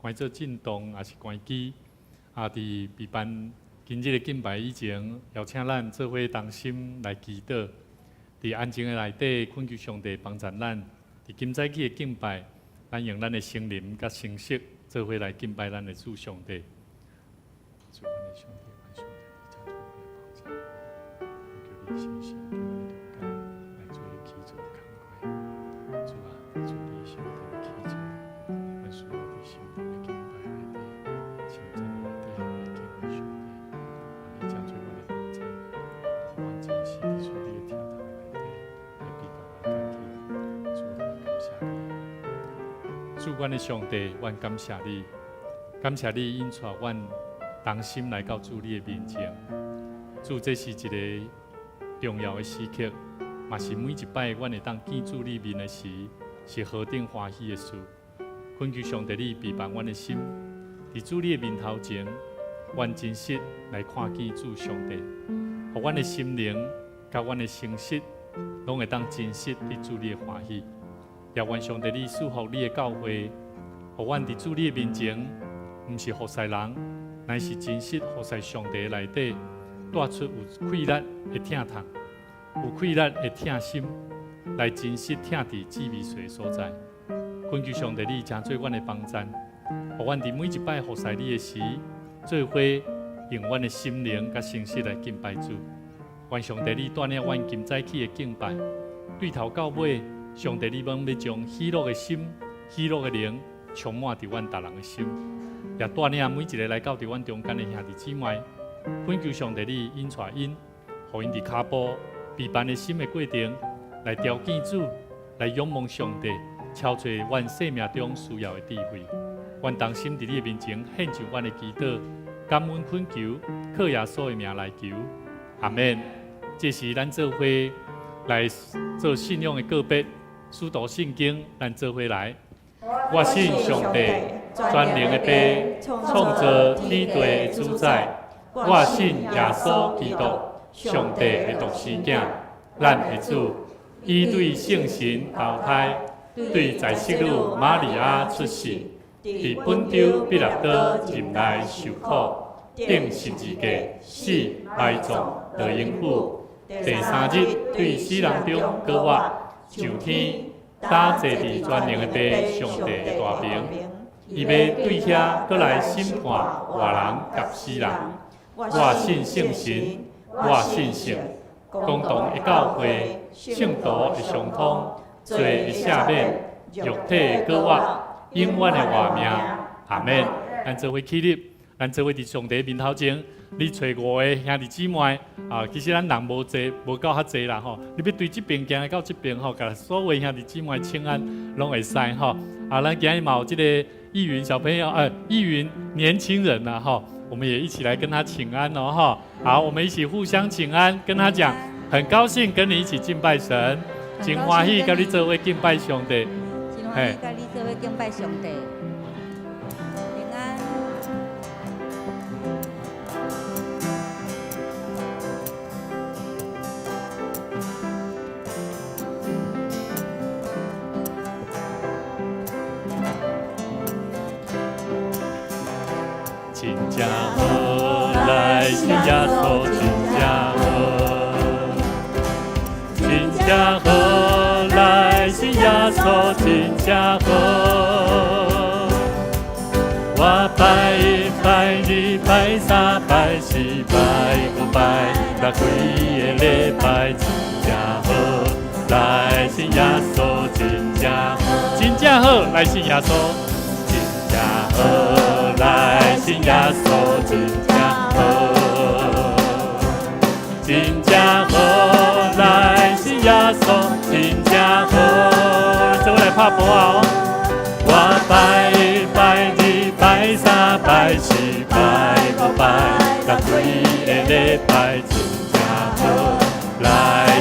關做震動，抑是關機。啊，佇備辦今日的敬拜以前，邀請咱做伙同心來祈禱。佇安靜的內底，懇求上帝幫助咱。佇今早起的敬拜，咱用咱的心靈佮心識做伙來敬拜咱的主上帝。主，阮的上帝，阮上帝，你誠做阮的幫助，求你誠實佇阮的中間來做起做工課。主啊，主你聖殿的起座，阮需要佇聖殿的敬拜內底，深層的內底來敬畏上帝。願你誠做阮的幫助，予阮真實佇主你的廳堂的內底來備辦阮家己。主啊，阮感謝你。主，阮的上帝，阮感謝你，感謝你引帶阮同心來到主你的面前。主，這是一个重要的時刻，嘛是每一擺阮會當見主你面的時，是何等歡喜的事。懇求上帝你備辦阮的心，佇主你的面頭前，阮真實來看見主上帝，予阮的心靈佮阮的誠實，攏會當真實得主你的歡喜。也願上帝你賜福你的教會，予阮佇主你的面前，毋是服侍人，乃是真實服侍上帝的內底，帶出有氣力的疼痛，有氣力的疼心，來真實疼佇至微細的所在。懇求上帝你誠做阮的幫贊，予阮佇每一擺服侍你的時，做伙用阮的心靈佮誠實來敬拜主。願上帝你帶領阮今早起的敬拜，對頭到尾，上帝你欲欲將喜樂的心、喜樂的靈充滿佇阮逐人的心，也帶領每一个來到佇阮中間的兄弟姊妹，懇求上帝你引帶𪜶，予𪜶佇跤步備辦的心的過程，來朝見主，來仰望上帝，超出阮生命中需要的智慧。阮同心佇你的面前獻上阮的祈禱，感恩懇求，靠耶穌的名來求，阿們。這時咱做伙來做信仰的告別，使徒信經，咱做伙來。我信上帝，全能的父，創造天地的主宰。我信耶穌基督，上帝的獨生囝，咱的主。伊對聖神投胎，對在聖女瑪利亞出世，佇本丟彼拉多入內受苦，釘十字架，死埋葬，落陰府。第三日對死人中閣活，上天，搭坐佇全能的父上帝的大爿。伊欲對遐閣來審判活人佮死人。我信聖神，我信聖公同的教會，聖徒的相通，罪的赦免，肉體的閣活，永遠的活命。阿們。咱做伙起立，咱做伙佇上帝面頭前，你揣五个兄弟姊妹啊，其實咱人無濟，無夠較濟啦吼。你欲對這邊行來到這邊吼，共所有兄弟姊妹請安，攏會使吼。啊，咱今日嘛有這個易雲小朋友，易雲年輕人呐吼，我們也一起來跟他請安哦哈。好，我們一起互相請安，跟他講，很高興跟你一起敬拜神，真歡喜佮你做伙敬拜上帝，真歡喜佮你做伙敬拜上帝。平安。真正好，來信耶穌，真正好，真正好，來信耶穌，真正好。我拜一、拜二、拜三、拜四、拜五、拜六，規个禮拜真正好，來信耶穌，真正好，真正好，來信耶穌，真正好，來信耶穌，真正好，真正好，來信耶穌，真正好。做伙來拍波仔哦！我拜一、拜二、拜三、拜四、拜五、拜六，規个禮拜真正好，來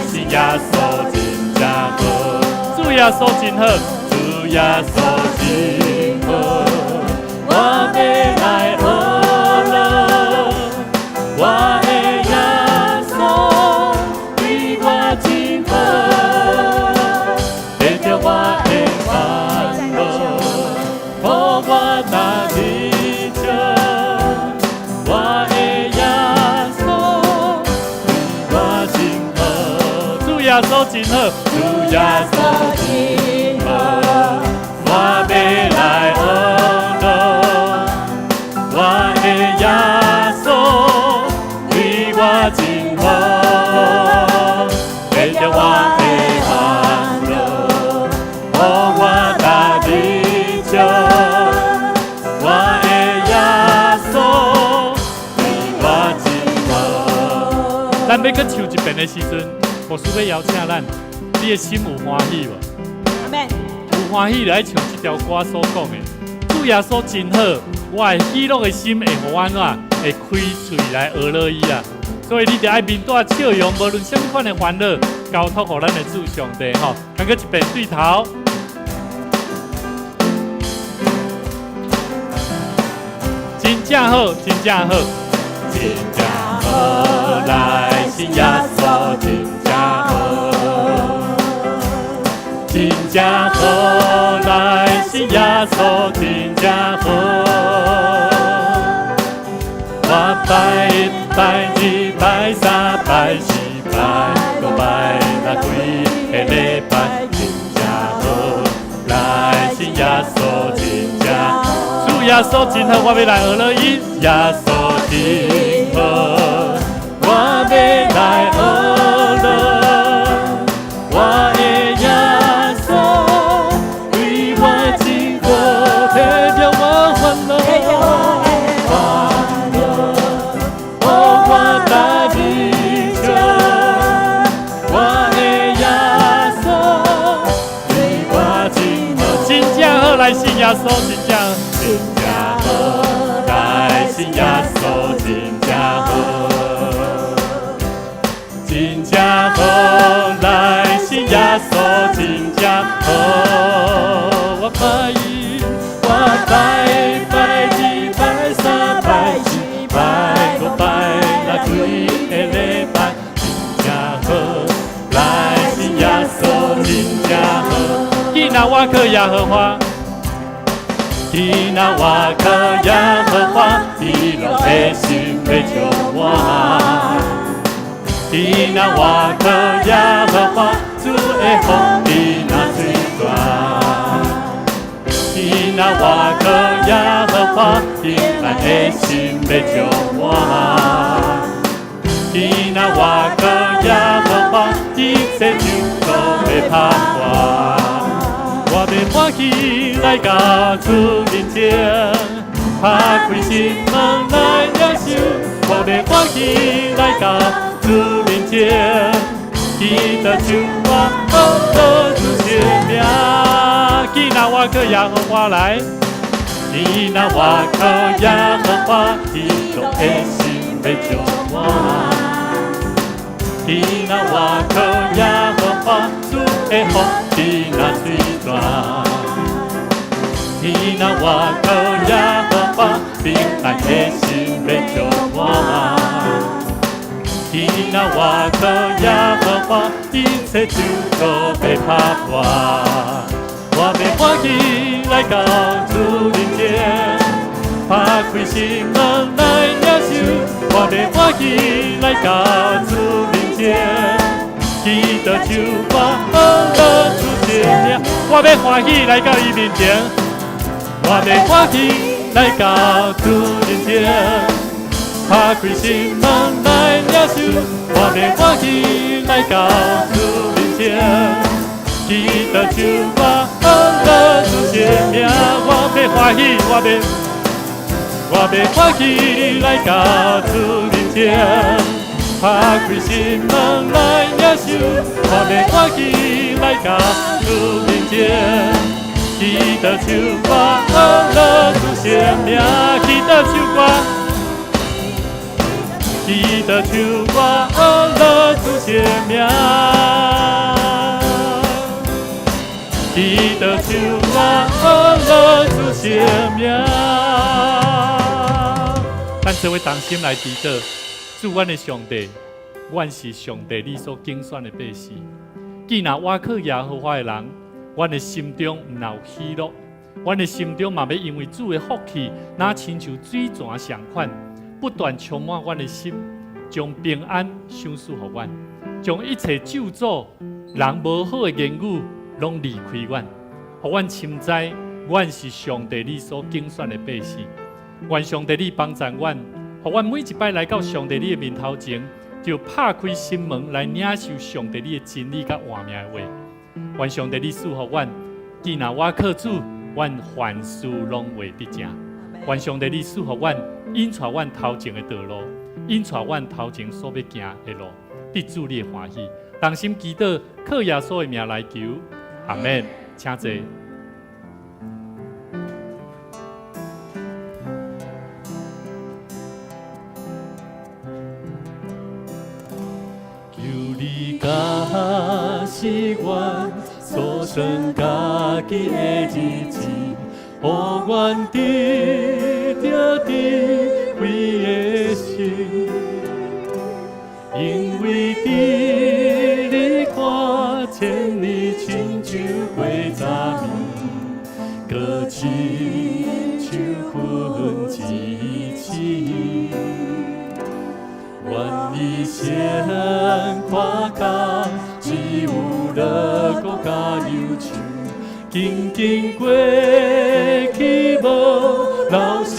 信耶穌，真正好，主耶穌真好，主耶穌真好，我欲來學了，我的耶穌對我真好，得著我的煩惱，予我若認耶穌真好，主耶穌真好，我欲來學樂，我的耶穌對我真好，提掉我的煩惱，予我逐日笑。我的耶穌對我真好。咱欲閣唱一遍的時陣，牧師欲邀請咱，你的心有歡喜無？阿們。有歡喜就愛唱這條歌所講的，主耶穌真好，我的喜樂的心會予我按怎？會開喙來學樂伊啊！所以你著愛面帶笑容，無論啥物款的煩惱，交託予咱的主上帝吼。咱閣一遍對頭，真正好，真正好，真正好，來信耶穌，真正好，真正好，來信耶穌，真正好。我拜一拜二拜三拜四拜五拜六規个禮拜，真正好，來信耶穌，真正主耶穌真好，我欲來學樂伊。耶穌真好，我欲來學樂，我的耶穌對我真好，提掉我煩惱，煩惱，予我逐日笑，我的耶穌對我真好，真正好，來信耶穌，真正真正好，來信耶穌，真正好，真正好，來信耶穌，真正好。我拜一，我拜拜二，拜三，拜四，拜五，拜六，規个禮拜，真正好，來信耶穌，真正好。今仔我靠耶和華，今仔我靠耶和華，喜樂的心欲充滿。今仔我靠耶和華，主的福氣若水泉。今仔我靠耶和華，平安的心欲充滿。今仔我靠耶和華，一切咒詛欲拍破。我欲歡喜來到主面前，拍開心門來領受。我欲歡喜來到主面前，記得唱我學樂主聖名。今仔我靠耶和華來，今仔我靠耶和華，喜樂的心欲充滿。今仔我靠耶和華，主的福氣若水泉。今仔我靠耶和華，平安的心欲充滿。今仔我靠耶和華，一切咒詛欲拍破。我欲歡喜來到主面前，拍開心門來領受。我欲歡喜來到主面前，記得唱我學樂主聖名。我欲歡喜來到伊面前，我欲歡喜來到主面前，拍開心門來領受。我欲歡喜來到主面前，記得唱我學樂主聖名。我欲歡喜，我欲歡喜來到主面前，拍開心門來領受。我欲歡喜來到主面前，記得唱我學樂主聖名。記得唱歌，記得唱我學樂主聖名。記得唱我學樂主聖名。咱做伙同心來祈禱，主阮的上帝，阮是上帝你所揀選的百姓。既若倚靠耶和華的人，阮的心中毋但有喜樂，阮的心中嘛欲因為主的福氣，若親像水泉相款，不斷充滿阮的心，將平安賞賜予阮。將一切咒詛人無好的言語，攏離開阮，予阮深知，阮是上帝你所揀選的百姓。願上帝你幫助阮，予阮每一擺來到上帝你的面頭前，就拍開心門來領受上帝你的真理佮活命的話。願上帝你賜予阮，既若倚靠主，阮凡事攏會得成。願上帝你賜予阮，引帶阮頭前的道路，引帶阮頭前所欲行的路，得主你的歡喜。同心祈禱，靠耶穌的名來求，阿門。請坐。求你教示阮數算家己的日子，予阮得著智慧的心，因為佇你看千年親像過昨暝，閣親像昏一醒。願一生看空，只有樂苦佮憂愁，緊緊過去無留啥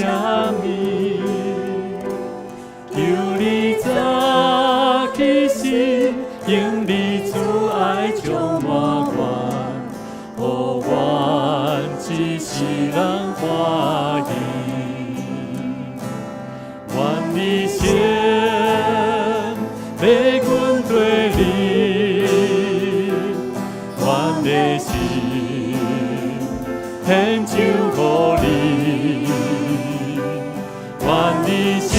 物。求你早起時，用你慈愛充滿阮，予阮一世人歡喜。願一生欲跟綴你，阮的心獻上予你，願一生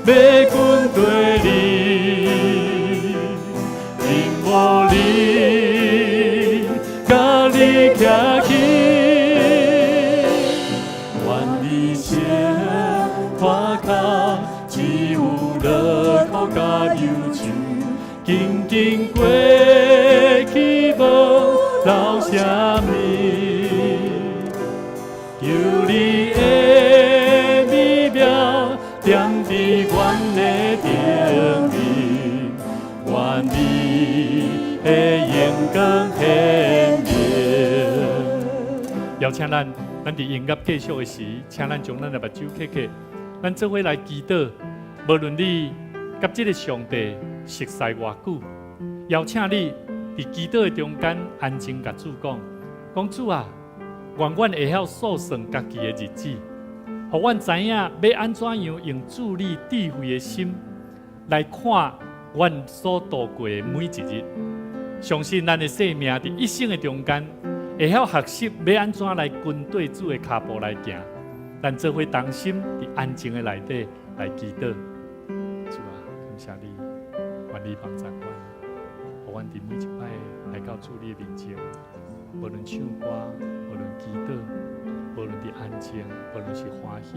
欲跟綴你，因無你，佮你徛起。願一生看空，只有樂苦佮憂愁，緊緊過去無留啥物。求你的美妙踮佇阮的頂面，願你的榮光顯明。邀請咱，咱佇音樂繼續的時，請咱將咱的目睭瞌瞌，咱做伙來祈禱。無論你佮這个上帝熟似偌久，邀請你佇祈禱的中間安靜共主講，講主啊，願阮會曉數算家己的日子，予阮知影欲按怎樣用主你智慧的心來看阮所度過的每一日。相信咱的生命佇一生的中間，會曉學習欲按怎來跟綴主的跤步來行。咱做伙同心佇安靜的內底來祈禱。主啊，感謝你，願你幫助阮，予阮佇每一擺來到主你的面前，無論唱歌，無論祈禱，無論佇安靜，無論是歡喜，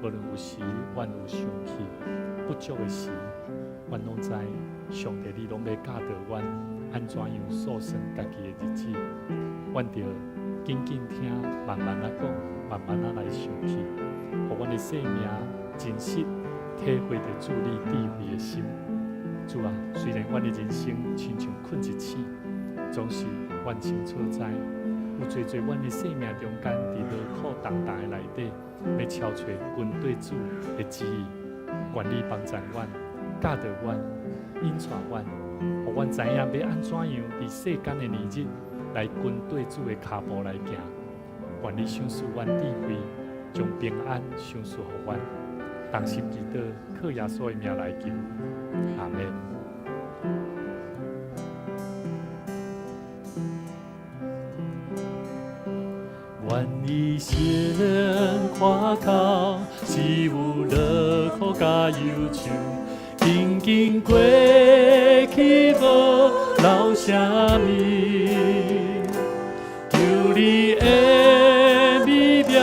無論有時阮有生氣、不足的時，阮攏知上帝你攏欲教導阮按怎樣數算家己的日子。阮著緊緊聽，慢慢仔講，慢慢仔來想起，予阮的生命真實體會著主你智慧的心。主啊，雖然阮的人生親像睏一醒，總是阮清楚知，有濟濟阮的生命中間，佇勞苦重擔的內底，欲超揣跟綴主的旨意。願你幫助阮，教導阮，引帶阮，予阮知影欲按怎樣佇世間的年日來跟綴主的跤步來行。願你賞賜阮智慧，將平安賞賜予阮。同心祈禱，靠耶穌的名來求，阿門。願一生看空，只有樂苦佮憂愁，緊緊過去無留啥物。求你的美妙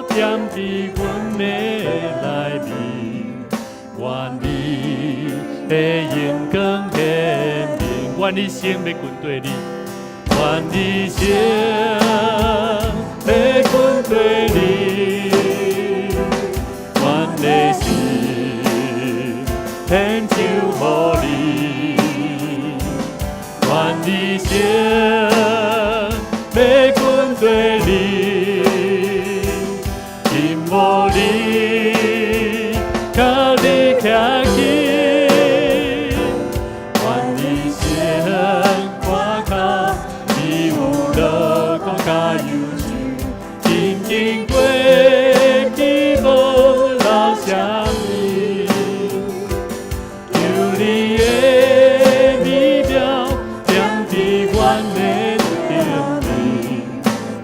踮佇阮的內面，願你的榮光顯明。願一生欲跟綴你，願一生欲跟綴你，阮的心獻上予你。定欲跟隨你，今無你，佮你徛起，願你先看較，你有樂觀佮憂愁，緊緊過去無留啥物。求你的美妙踮佇阮的頂面，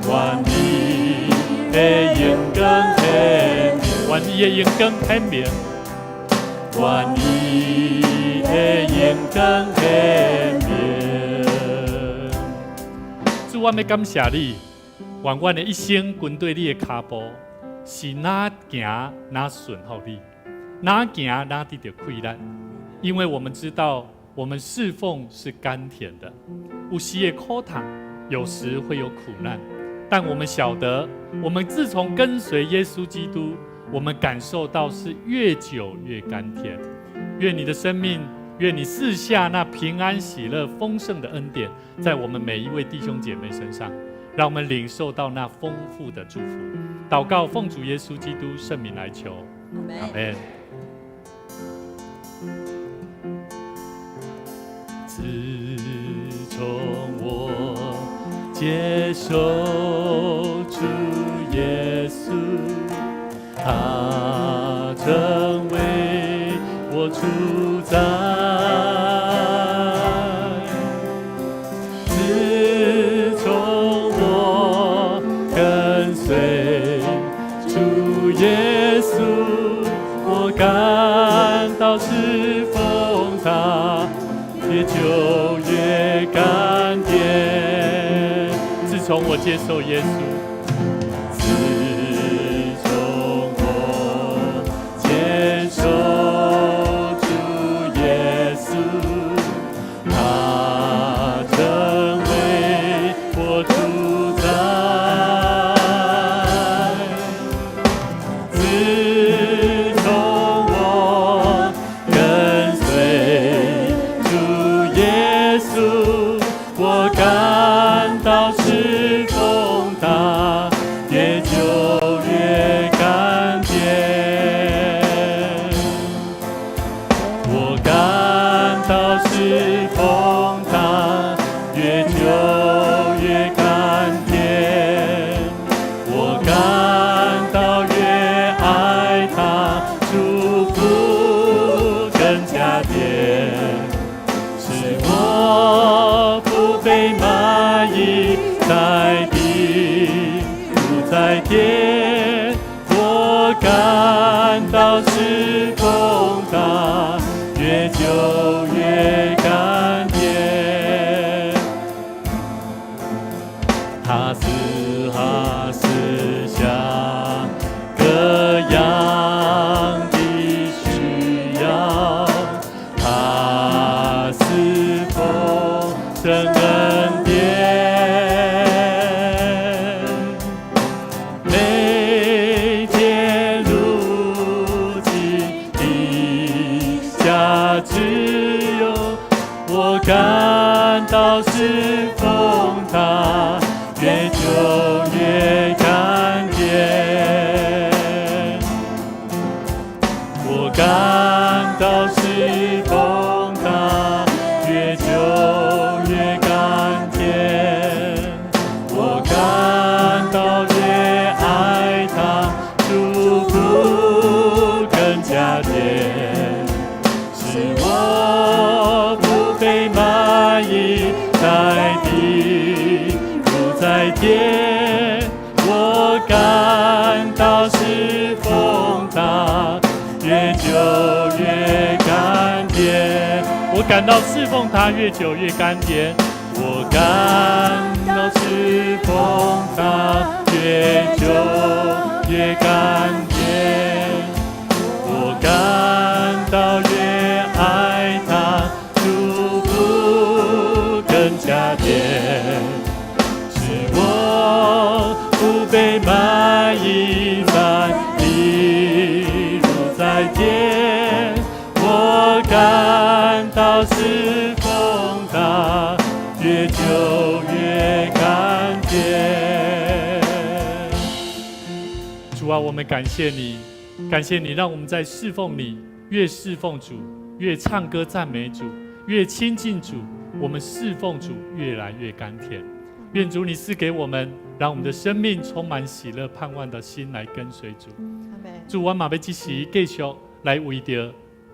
願伊的榮光顯明，願伊的榮光顯明，願伊的榮光顯明。主，我欲感謝你，願阮的一生跟綴你的跤步，是若行若順服你，若行若得著快樂。因為我們知道，我們侍奉是甘甜的，有時會苦痛，有時會有苦難，但我們曉得，我們自從跟隨耶穌基督，我們感受到是越久越甘甜。願你的生命，願你賜下那平安、喜樂、豐盛的恩典，在我們每一位弟兄姐妹身上，讓我們領受到那豐富的祝福。禱告，奉主耶穌基督聖名來求，阿門。自從我接受主耶穌，他成為我主宰。自從我跟隨主耶穌，我感到侍奉他越久越甘甜。自從我接受耶穌，自從我接受主耶穌，他成為我主宰。自從我跟隨主耶穌，我感到侍奉他越久越甘甜。我感到侍奉他越久越甘甜。我感到越愛他，祝福更加甜。使我不被螞蟻在地如在天。我感到侍奉他越久越甘甜。他賜下賜下各樣的需要，他賜豐盛恩典。每天如今地下只有我感到侍奉他越久越甘甜。我感到侍奉他越久越甘甜。我感到越愛他，祝福更加甜。使我不被螞蟻在地如在天。我感到侍奉他越久越甘甜。我感到侍奉他越久越甘甜。我感到侍奉他越久越甘甜。我感到越愛他，祝福更加甜。使我不被螞蟻在地如在天。我感到侍奉他越久啊，我們感謝你，感謝你讓我們在侍奉你，越侍奉主，越唱歌讚美主，越親近主，我們侍奉主越來越甘甜。願主你賜給我們，讓我們的生命充滿喜樂盼望的心來跟隨主。主，我嘛欲這時繼續來為著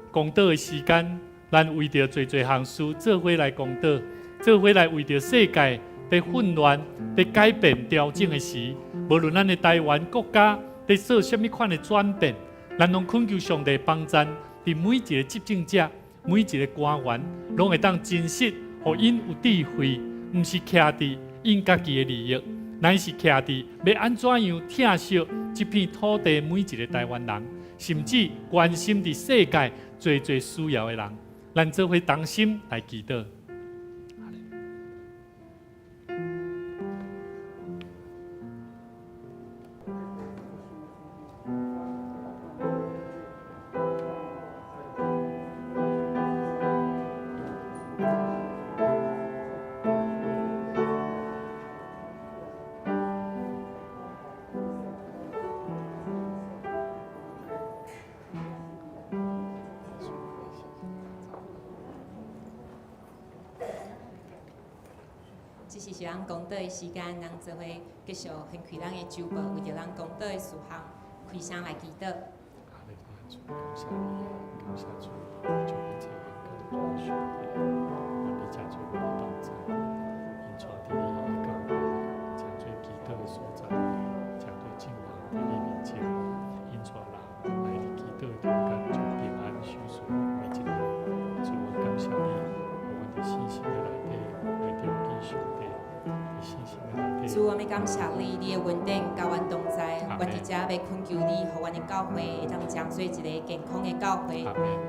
公禱的時間，咱為著濟濟項事做伙來公禱，做伙來為著世界佇混亂、佇改變調整的時，無論咱的台灣國家佇做啥物款的轉變，咱攏懇求上帝幫贊，佇每一个執政者、每一个官員，攏會當真實，予𪜶有智慧，毋是徛佇𪜶家己的利益，乃是徛佇欲按怎樣疼惜這片土地每一个台灣人，甚至關心佇世界濟濟需要的人，咱做伙同心來祈禱。這是是咱公禱的時間，咱做伙繼續掀開咱的周報，為著咱公禱的事項，開聲來祈禱。哈利路亞主，感謝你，感謝主，就你這個更多的兄弟，願你成做我的幫助，𪜶帶佇你的教會，成做祈禱的所在，成做眾人佇你面前，𪜶帶人來佇祈禱的中間，就平安守順每一個。主，我感謝你，予阮佇信心的內底，來著見上帝，佇信心的內底。主，我們感謝你，你的恩典佮阮同在。阮佇遮欲懇求你，予阮的教會會當成做一个健康的教會。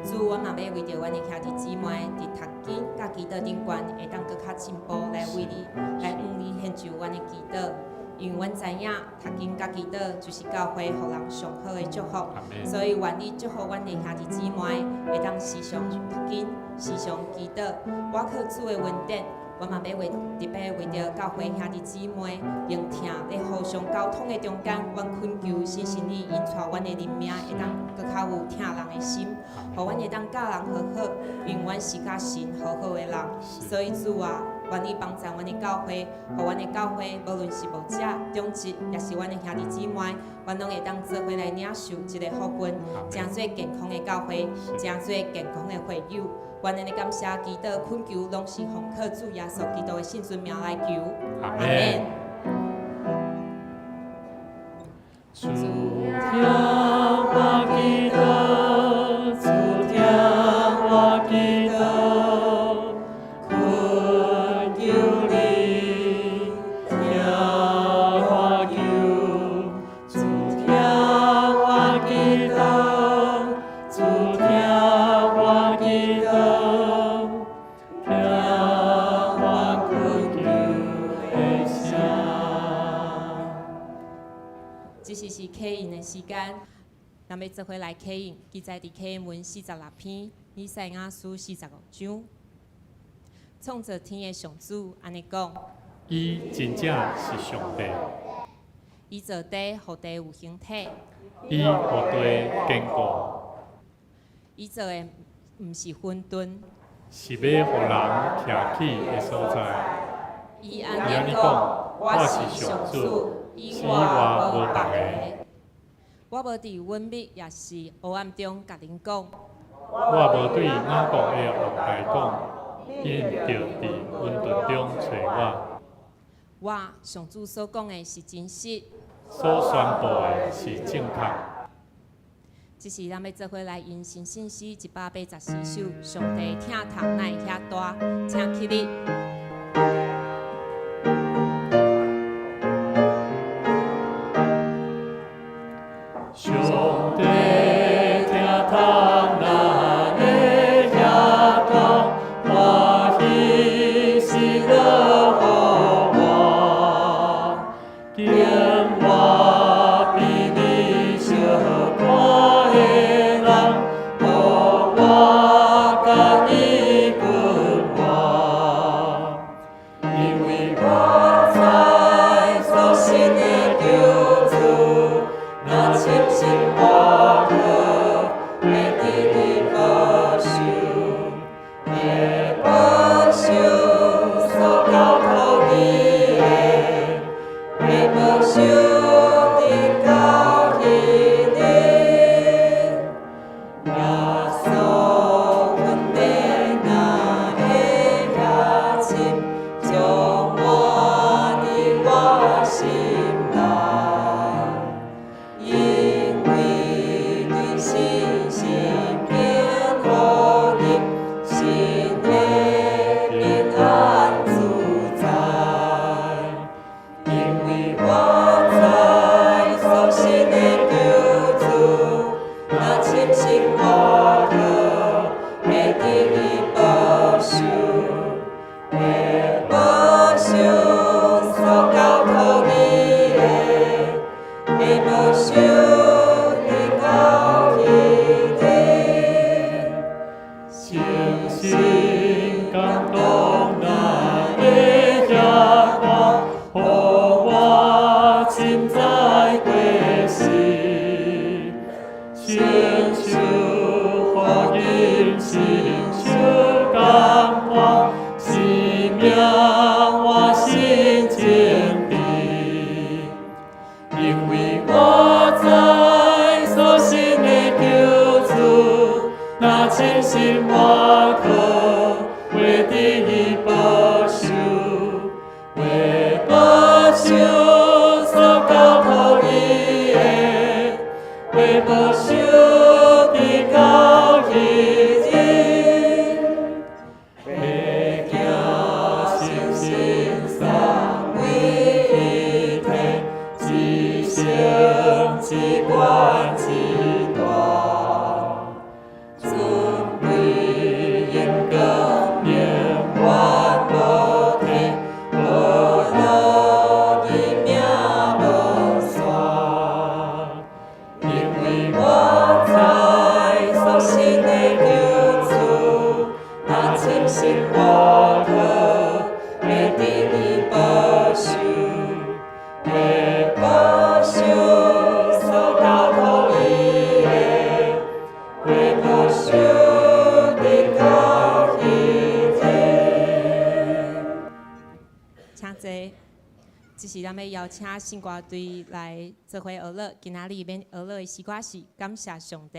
主，我嘛欲為著阮的兄弟姊妹，佇讀經佮祈禱頂懸，會當閣較進步，來為你，來向你獻上阮的祈禱。因為阮知影讀經佮祈禱就是教會予人上好的祝福，所以願你祝福阮的兄弟姊妹，會當時常讀經，時常祈禱。倚靠主的恩典，我嘛欲為特別為著教會兄弟姊妹聆聽咧互相溝通的中間，阮懇求聖神你引帶阮的靈命，會當閣較有疼人的心，予阮會當佮人和好，因為阮是佮神和好的人。所以主啊，願你幫助阮的教會，予阮的教會，無論是牧者、長執，抑是阮的兄弟姊妹，阮攏會當做伙來領受這个福分，成做健康的教會，成做健康的會友。願咱的感謝、祈禱、懇求，攏是奉靠主耶穌基督的聖尊名來求。阿門。主聽我祈禱，主聽我祈禱，懇求你聽我求。主聽我祈禱，主聽我祈禱，聽我懇求的聲。這時是啟印的時間，咱欲做伙來啟印，記載佇啟印文46篇，以賽亞書45章。創造天的上主按呢講：伊真正是上帝，伊造地，予地有形體；伊予地堅固，伊造的毋是混沌，是欲予人徛起的所在。伊按呢講：我是上主，以外無別个。我無佇隱密，抑是黑暗中共恁講。我無對雅各的後代講，𪜶著佇混沌中揣我。我上主所講的是真實，所宣布的是正確。這是咱欲做伙來吟新信詩184首，上帝疼痛哪會遐大？請起立。上帝疼痛哪會遐大？歡喜喜樂予我，經我比你相看的人，予我佮伊分活。因為我知所信的救主，若像承受福音，心相共伴，生命换新情甜。因為我知所信的救主，若深信倚靠，會得伊保守，為保守所交託伊的，會保守直到彼日。會行信心三位一體，一聖一懸一大，尊貴榮光永遠無退，無落伊命無散。因為我知所信的救主，若深信倚靠，會得伊保守，會保守所交託伊的，會保守直到彼日。請坐。這是咱欲邀請聖歌隊來做伙學樂。今仔日欲學樂的詩歌是《感謝上帝》。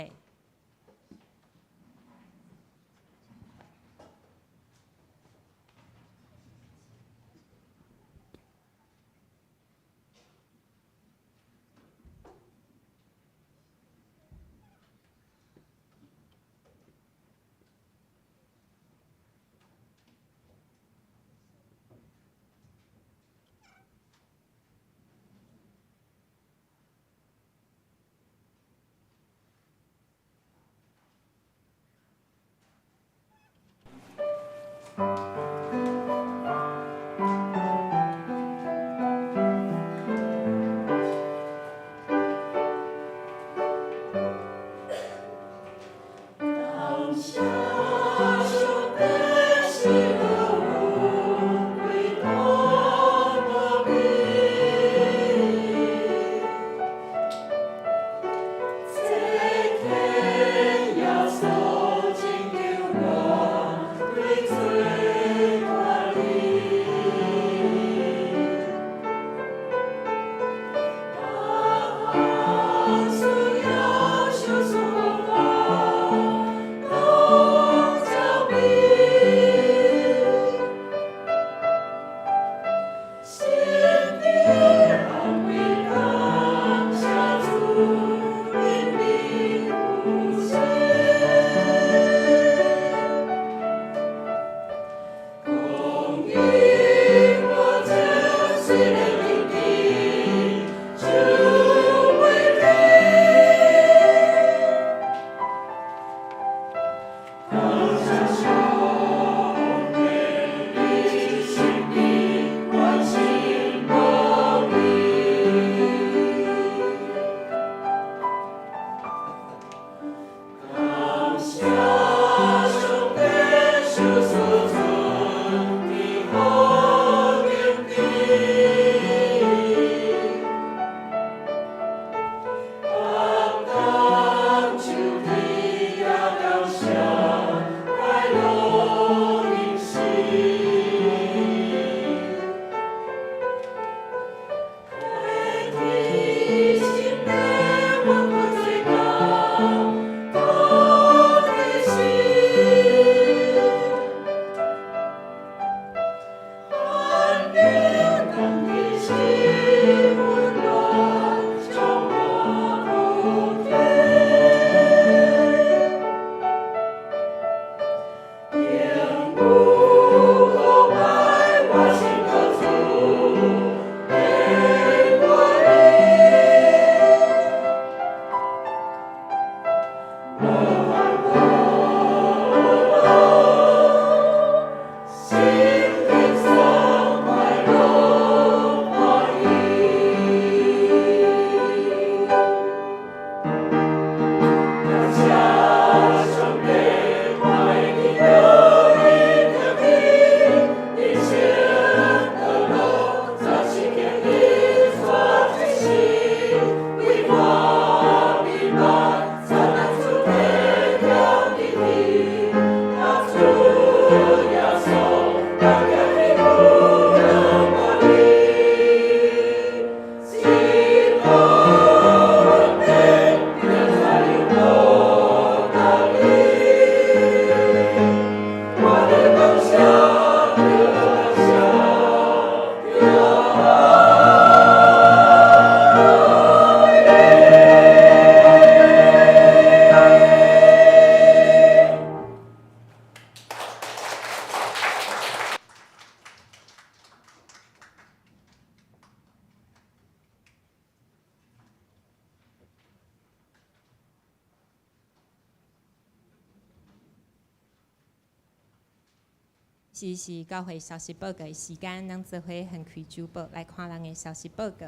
是教會消息報告的時間，咱做伙翻開主報來看咱的消息報告。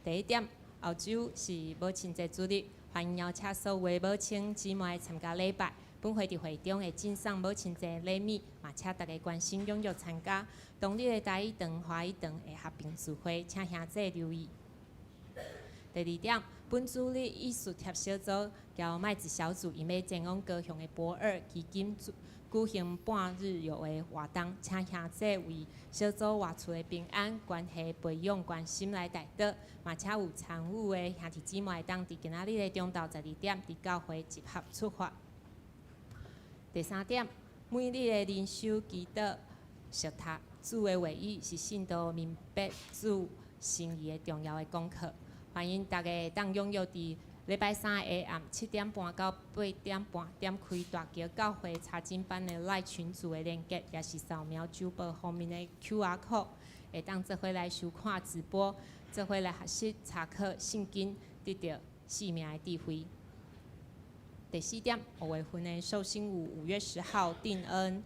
第一點，後週是母親節主日，歡迎邀請所有的母親姊妹參加禮拜。本會佇會中會贈送母親節禮物，嘛請大家關心踴躍參加。當日的台語堂、華語堂會合併聚會，請兄弟留意。第二點，本主日藝術貼小組交麥子小組，𪜶欲前往高雄的駁二基金舉行半日遊的活動，請兄弟為小組外厝的平安、關係培養、關心來代禱，嘛請有參與的兄弟姊妹當佇今仔日的中晝12點，佇教會集合出發。第三點，每日的靈修祈禱、熟讀主的話語，是信徒明白主心意的重要的功課。歡迎大家會當踴躍佇禮拜三下暗7點半到8點半，點開大橋教會查經班的 LINE 群組的連結，抑是掃描主報封面的 QR code，會當做伙來收看直播，做伙來學習查考聖經，得著生命的智慧。第四點，5月份的壽星5月10號定恩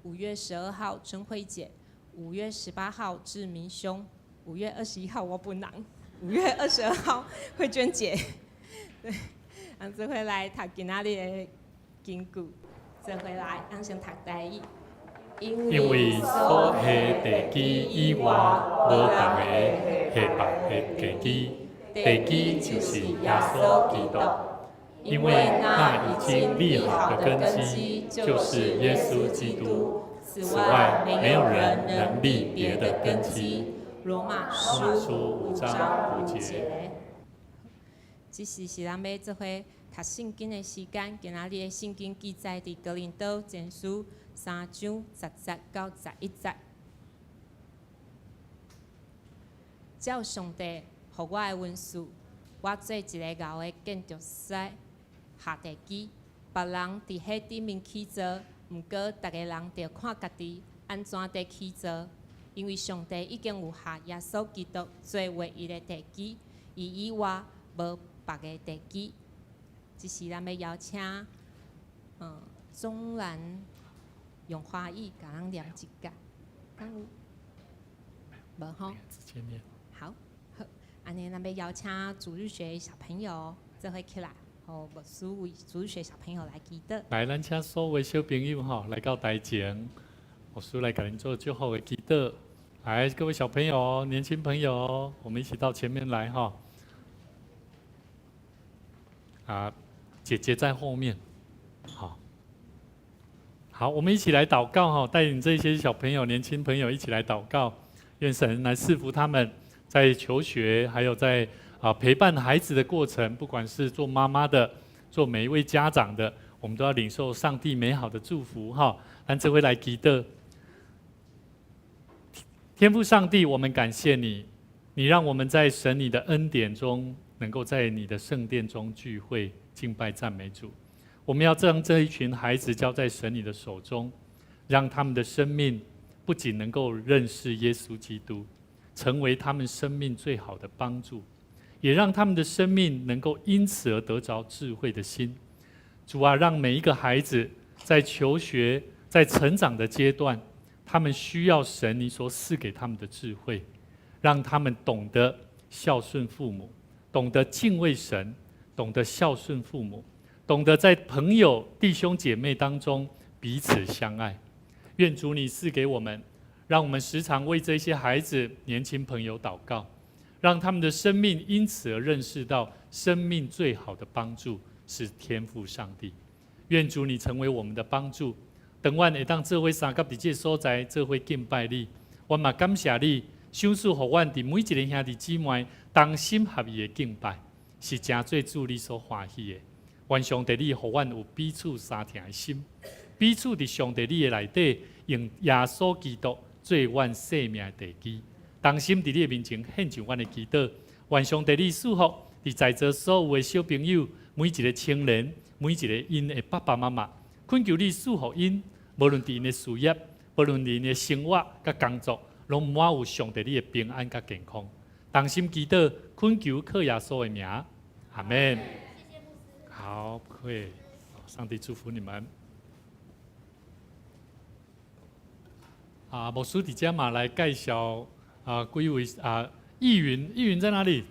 ，5月12號貞慧姐，5月18號志明兄，5月21號我本人，5月22號慧娟姐。對，咱做伙來讀今仔日的經句，做伙來，咱先讀台語。因為所下地基以外，無別个下別的地基，地基就是耶穌基督。因為那已經立好的根基就是耶穌基督，此外沒有人能立別的根基。羅馬書5章5節。這時是咱欲做伙讀聖經的時間。今仔日的聖經記載佇哥林多前書3章10節到11節。照上帝予我的恩賜，我做一個𠢕的建築師下地基，別人佇彼頂面起造，毋過逐个人著看家己按怎佇起造，因為上帝已經有下耶穌基督做唯一的地基，伊以外無別个地基。這時咱欲邀請，鍾蘭用華語共咱念一節，敢有？無吼？直接念。好，好，按呢，咱欲邀請主日學小朋友做伙起來，予牧師為主日學小朋友來祈禱。來，咱請所有小朋友吼來到台前，牧師來共恁做祝福的祈禱。來，各位小朋友、年輕朋友，我們一起到前面來哈。啊，姐姐在後面，好，好，我們一起來禱告哈，帶領這些小朋友、年輕朋友一起來禱告，願神來賜福他們在求學，還有在陪伴孩子的過程，不管是做媽媽的，做每一位家長的，我們都要領受上帝美好的祝福哈。咱這位來祈禱，天父上帝，我們感謝你，你讓我們在神你的恩典中，能夠在你的聖殿中聚會敬拜讚美主。我們要將這一群孩子交在神你的手中，讓他們的生命不僅能夠認識耶穌基督，成為他們生命最好的幫助，也讓他們的生命能夠因此而得着智慧的心。主啊，讓每一個孩子在求學、在成長的階段，他們需要神你所賜給他們的智慧，讓他們懂得孝順父母，懂得敬畏神，懂得孝順父母，懂得在朋友、弟兄姐妹當中彼此相愛。願主你賜給我們，讓我們時常為這些孩子、年輕朋友禱告，讓他們的生命因此而認識到生命最好的幫助是天父上帝。願主你成為我們的幫助。等阮會當做伙相佮佇這个所在做伙敬拜你，我嘛感謝你，賞賜予阮佇每一个兄弟姊妹同心合意的敬拜，是成做主你所歡喜的。願上帝你予阮有彼此相疼的心，彼此佇上帝你的內底，用耶穌基督做阮生命的地基，同心佇你的面前獻上阮的祈禱。願上帝你賜福佇在座所有的小朋友，每一个青年，每一个𪜶的爸爸媽媽，懇求你賜福𪜶，無論佇𪜶的事業，無論佇𪜶的生活佮工作，攏滿有上帝你的平安佮健康。同心祈禱，懇求靠耶穌的名，阿門。好，不會，上帝祝福你們。啊，牧師佇遮嘛來介紹啊幾位啊議員，議員在哪裡？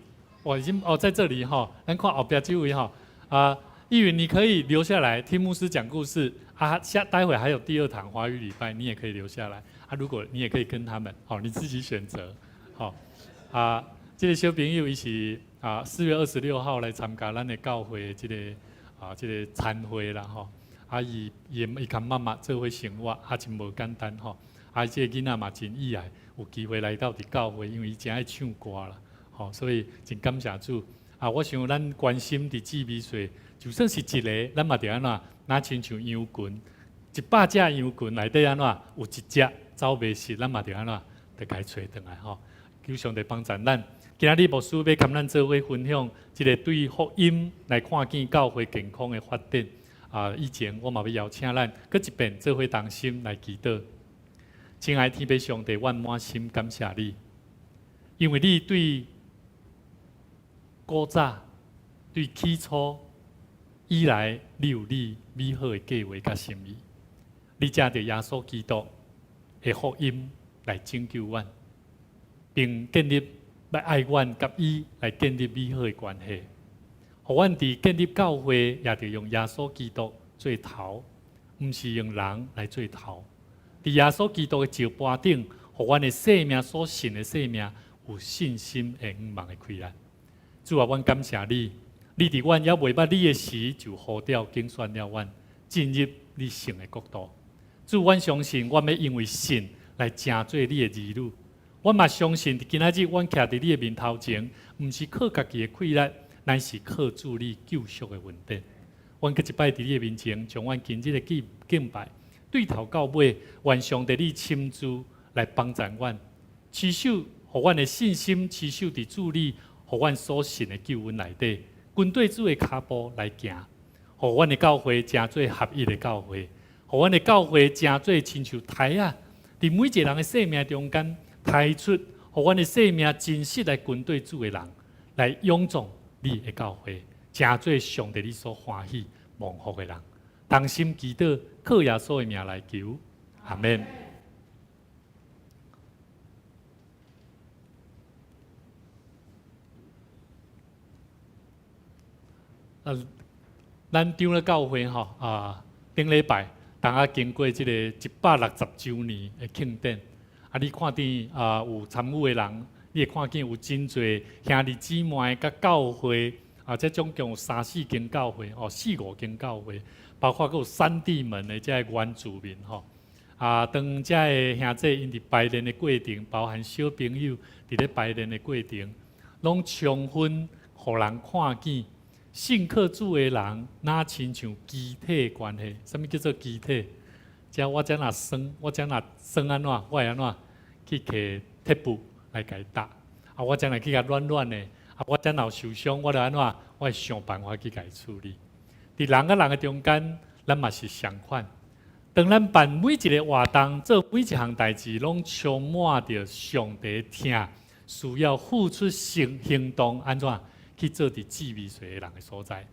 我已經哦在這裡哈，咱看後壁這位哈啊，議員你可以留下來聽牧師講故事啊，下待會還有第二堂華語禮拜，你也可以留下來啊。如果你也可以跟他們，好，你自己選擇，好啊。這個小朋友伊是啊4月26號來參加咱的教會這個啊這個餐會啦吼，啊伊伊伊共媽媽做伙生活，啊真無簡單吼。啊這個囡仔嘛真意愛，有機會來到佇教會，因為伊真愛唱歌啦，吼，所以真感謝主。啊，我想咱關心佇姊妹說，就算是一個，咱嘛著按怎，若親像羊群，100隻羊群內底按怎，有一隻走迷失，咱嘛著按怎，著共伊揣轉來吼。求上帝幫助咱。今仔日牧師欲共咱做伙分享，這個對福音來看見教會健康的發展。啊，以前我嘛欲邀請咱，閣一遍做伙同心來祈禱。親愛天父上帝，阮滿心感謝你，因為你對古早、對起初以來，你有你美好的計劃佮心意。你藉著耶穌基督的福音來拯救阮，並建立來愛阮佮伊來建立美好的關係。予阮佇建立教會，也著用耶穌基督做頭，毋是用人來做頭。佇耶穌基督的石盤頂，予阮的生命所信的生命有信心的向望的氣力。主啊，阮感謝你，你佇阮猶未捌你的時，就呼召揀選了阮，進入你聖的國度。主，阮相信，阮欲因為信來成做你的兒女。阮嘛相信，佇今仔日，阮徛佇你的面頭前，毋是靠家己的氣力，乃是靠主你救贖的恩典。阮閣一擺佇你的面前，將阮今日的敬敬拜，對頭到尾，願上帝你親自來幫助阮，持守予阮的信心，持守佇主你，予阮所信的救恩內底，跟綴主的跤步來行，予阮的教會成做合一的教會，予阮的教會成做親像胎仔，佇每一個人的生命中間抬出，予阮的生命真實來跟綴主的人，來仰仗你的教會，成做上帝你所歡喜蒙福的人。同心祈禱，靠耶穌的名來求，阿們。啊，咱長老教會吼啊，頂禮拜，當仔經過這個160週年的慶典，啊，你看見啊有參與的人，你會看見有真濟兄弟姊妹佮教會啊，這總共有三四間教會，哦，四五間教會。包括閣有三地門的這个原住民吼，啊，當這个兄弟𪜶佇排練的過程，包含小朋友佇咧排練的過程，攏充分予人看見信靠主的人，若親像肢體關係。啥物叫做肢體？這我這若酸，我這若酸按怎，我會按怎去摕鐵布來共伊搭？啊，我這若去共軟軟的，啊，我這若有受傷，我就按怎？我會想辦法去共伊處理。佇人佮人的中間，咱嘛是相款。當咱辦每一个活動，做每一項代誌，攏充滿著上帝疼，需要付出行行動，按怎去做佇姊妹細的人的所在。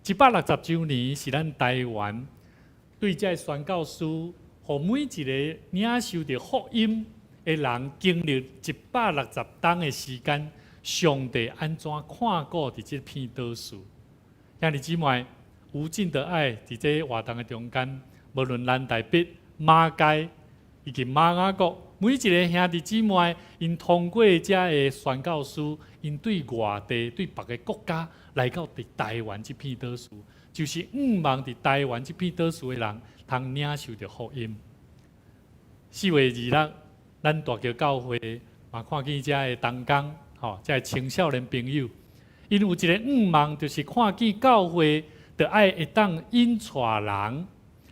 160週年是咱台灣對這个宣教師，予每一个領受著福音的人，經歷160冬的時間，上帝按怎看顧佇這片島嶼？兄弟姊妹，無盡的愛佇這活動的中間，無論南台北、馬偕以及瑪雅國，每一个兄弟姊妹，𪜶通過這个宣教師，𪜶對外地、對別个國家來到佇台灣這片島嶼，就是向望佇台灣這片島嶼的人，通領受著福音。4月26，咱大橋教會嘛看見這个同工，吼，這个青少年朋友，𪜶有一个向望，就是看見教會著愛會當引帶人，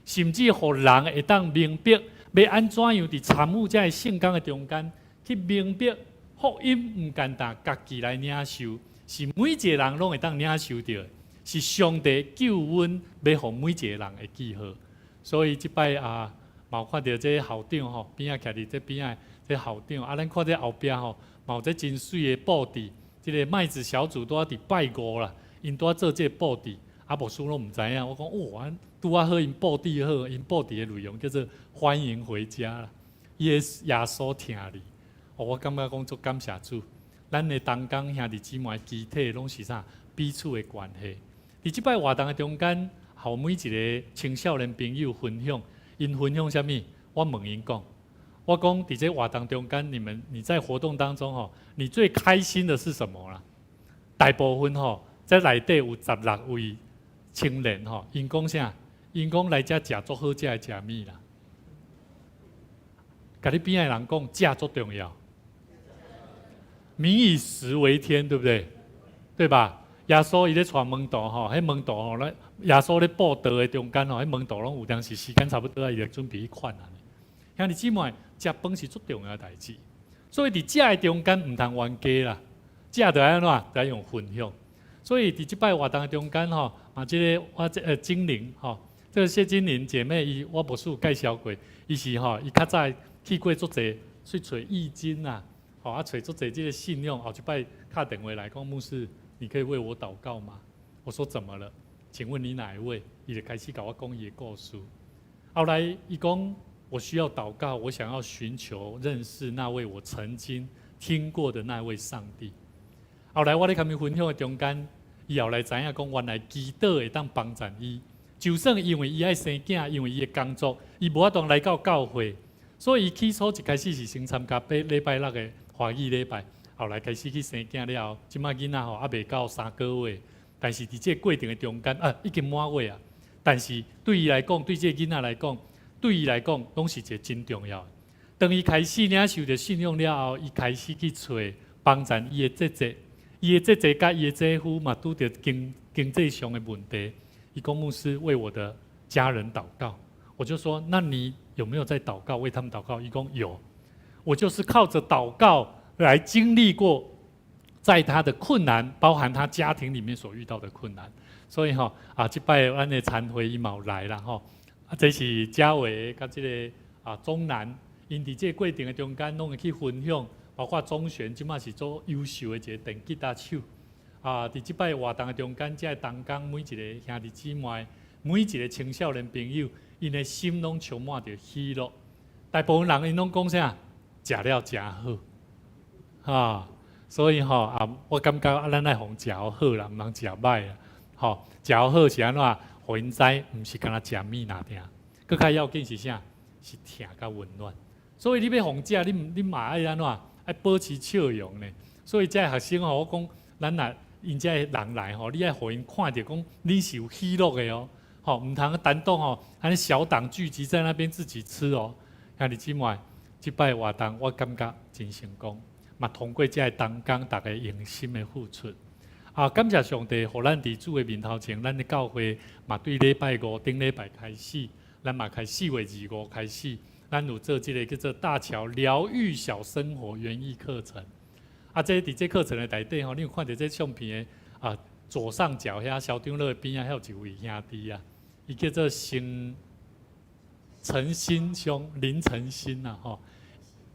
甚至予人會當明白，欲按怎樣佇參與這个聖工的中間，去明白福音毋干焦家己來領受，是每一個人攏會當領受著，是上帝救恩欲予每一個人的記號。所以這擺啊，嘛有看著這校長吼，邊仔徛佇這邊仔這校長，啊，咱看這後壁吼，嘛有這真媠的布置，這个麥子小組拄仔佇拜五啦，𪜶拄仔做這个布置，啊，牧師攏毋知影，我講哦，拄仔好𪜶布置好，𪜶布置的內容叫做歡迎回家啦。伊的耶穌疼你。哦，我感覺講足感謝主，咱的同工兄弟姊妹肢體攏是啥彼此的關係。佇這擺活動的中間，予每一个青少年朋友分享，𪜶分享啥物？我問𪜶講，我講佇這活動中間，你在活動當中吼，你最開心的是什麼啦？大部分吼，這內底有16位青年吼，𪜶講啥？𪜶講來遮食足好食的食物啦。共你邊仔的人講，食足重要。民以食為天，對不對？對吧？耶穌伊咧帶門徒吼，彼門徒吼咧，耶穌咧佈道的中間吼，彼門徒攏有當時時間差不多啊，伊就準備去款啊。兄弟姊妹，食飯是足重要的代誌，所以佇食的中間毋通冤家啦，食著愛按怎？著愛用分享。所以佇這擺活動的中間吼，啊，這个我這精靈吼，這个謝金玲姐妹，伊我牧師有介紹過，伊是吼，伊較早去過足濟去揣易經啊，吼啊揣足濟這个信仰，後一擺敲電話來講，牧師，你可以為我禱告嗎？我說怎麼了？請問你哪一位？伊就開始共我講伊的故事。後來伊講我需要禱告，我想要尋求認識那位我曾經聽過的那位上帝。後來我咧共伊分享的中間，伊後來知影講，原來祈禱會當幫助伊。就算因為伊愛生囝，因為伊的工作，伊無法度來到教會，所以伊起初一開始是先參加禮拜六的華語禮拜。後來開始去生囝了後，這擺囡仔吼猶未到3個月，但是佇這個過程的中間啊，已經滿月啊。但是對伊來講，對這個囡仔來講，對伊來講，攏是一个真重要的。當伊開始領受著信仰了後，伊開始去揣幫助伊的姐姐，伊的姐姐佮伊的姐夫嘛拄著經濟上的問題。伊講牧師為我的家人禱告，我就說：那你有沒有在禱告？為他們禱告？伊講有，我就是靠着禱告來經歷過，在他的困難，包含他家庭裡面所遇到的困難。所以吼啊，這擺阮的餐會伊嘛有來啦吼。啊，這是嘉偉佮這个啊中南，𪜶佇這个過程的中間，攏會去分享，包括中選，這擺是足優秀的一个電吉他手。啊，佇這擺活動的中間，這个同工每一个兄弟姊妹，每一个青少年朋友，𪜶的心攏充滿著喜樂。大部分人𪜶攏講啥？食了誠好，哈，所以吼啊，我感覺啊，咱愛予𪜶食好啦，毋通食歹啦。吼，食好是按怎？予𪜶知，毋是干焦食物爾爾，閣較要緊是啥？是疼佮溫暖。所以你欲予𪜶食，你嘛愛按怎？愛保持笑容呢。所以這个學生吼，我講，咱若𪜶這个人來吼，你愛予𪜶看著講你是有喜樂的哦，吼，毋通單獨吼，按呢小黨聚集在那邊自己吃哦。兄弟姊妹，這擺活動我感覺真成功，嘛通過這个同工逐家用心的付出。啊，感謝上帝，予咱佇主的面頭前，咱的教會嘛對禮拜五頂禮拜開始，咱嘛開4月25開始，咱有做這个叫做大橋療癒小生活園藝課程。啊，這佇這課程的內底吼，你有看著這相片的啊，左上角遐小長老的邊仔，遐有一位兄弟啊，伊叫做新陳新兄林晨新啊吼，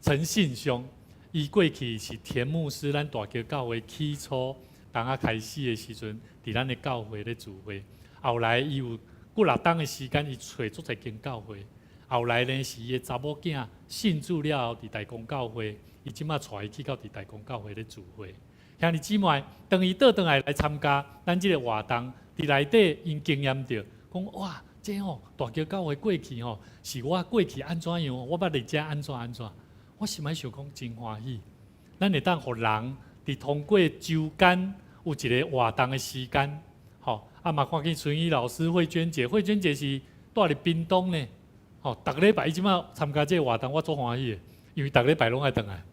陳信兄，伊過去是田牧師，咱大橋教會起初當仔開始的時陣，佇咱的教會咧聚會。後來伊有幾若冬的時間，伊揣足濟間教會。後來呢，是伊的查某囝信主了後，佇大公教會，伊這擺帶伊去到佇大公教會咧聚會。兄弟姊妹，當伊倒轉來來參加咱這个活動，佇內底𪜶經驗著，講哇，這吼大橋教會過去吼，是我過去按怎樣，我捌佇遮按怎按怎，我心內想講真歡喜。咱會當予人佇通過週間有一個活動的時間，吼，啊嘛看見春雨老師、慧娟姐，慧娟姐是蹛佇屏東呢，吼，逐禮拜伊這擺參加這个活動，我足歡喜的，因為逐禮拜攏愛轉來。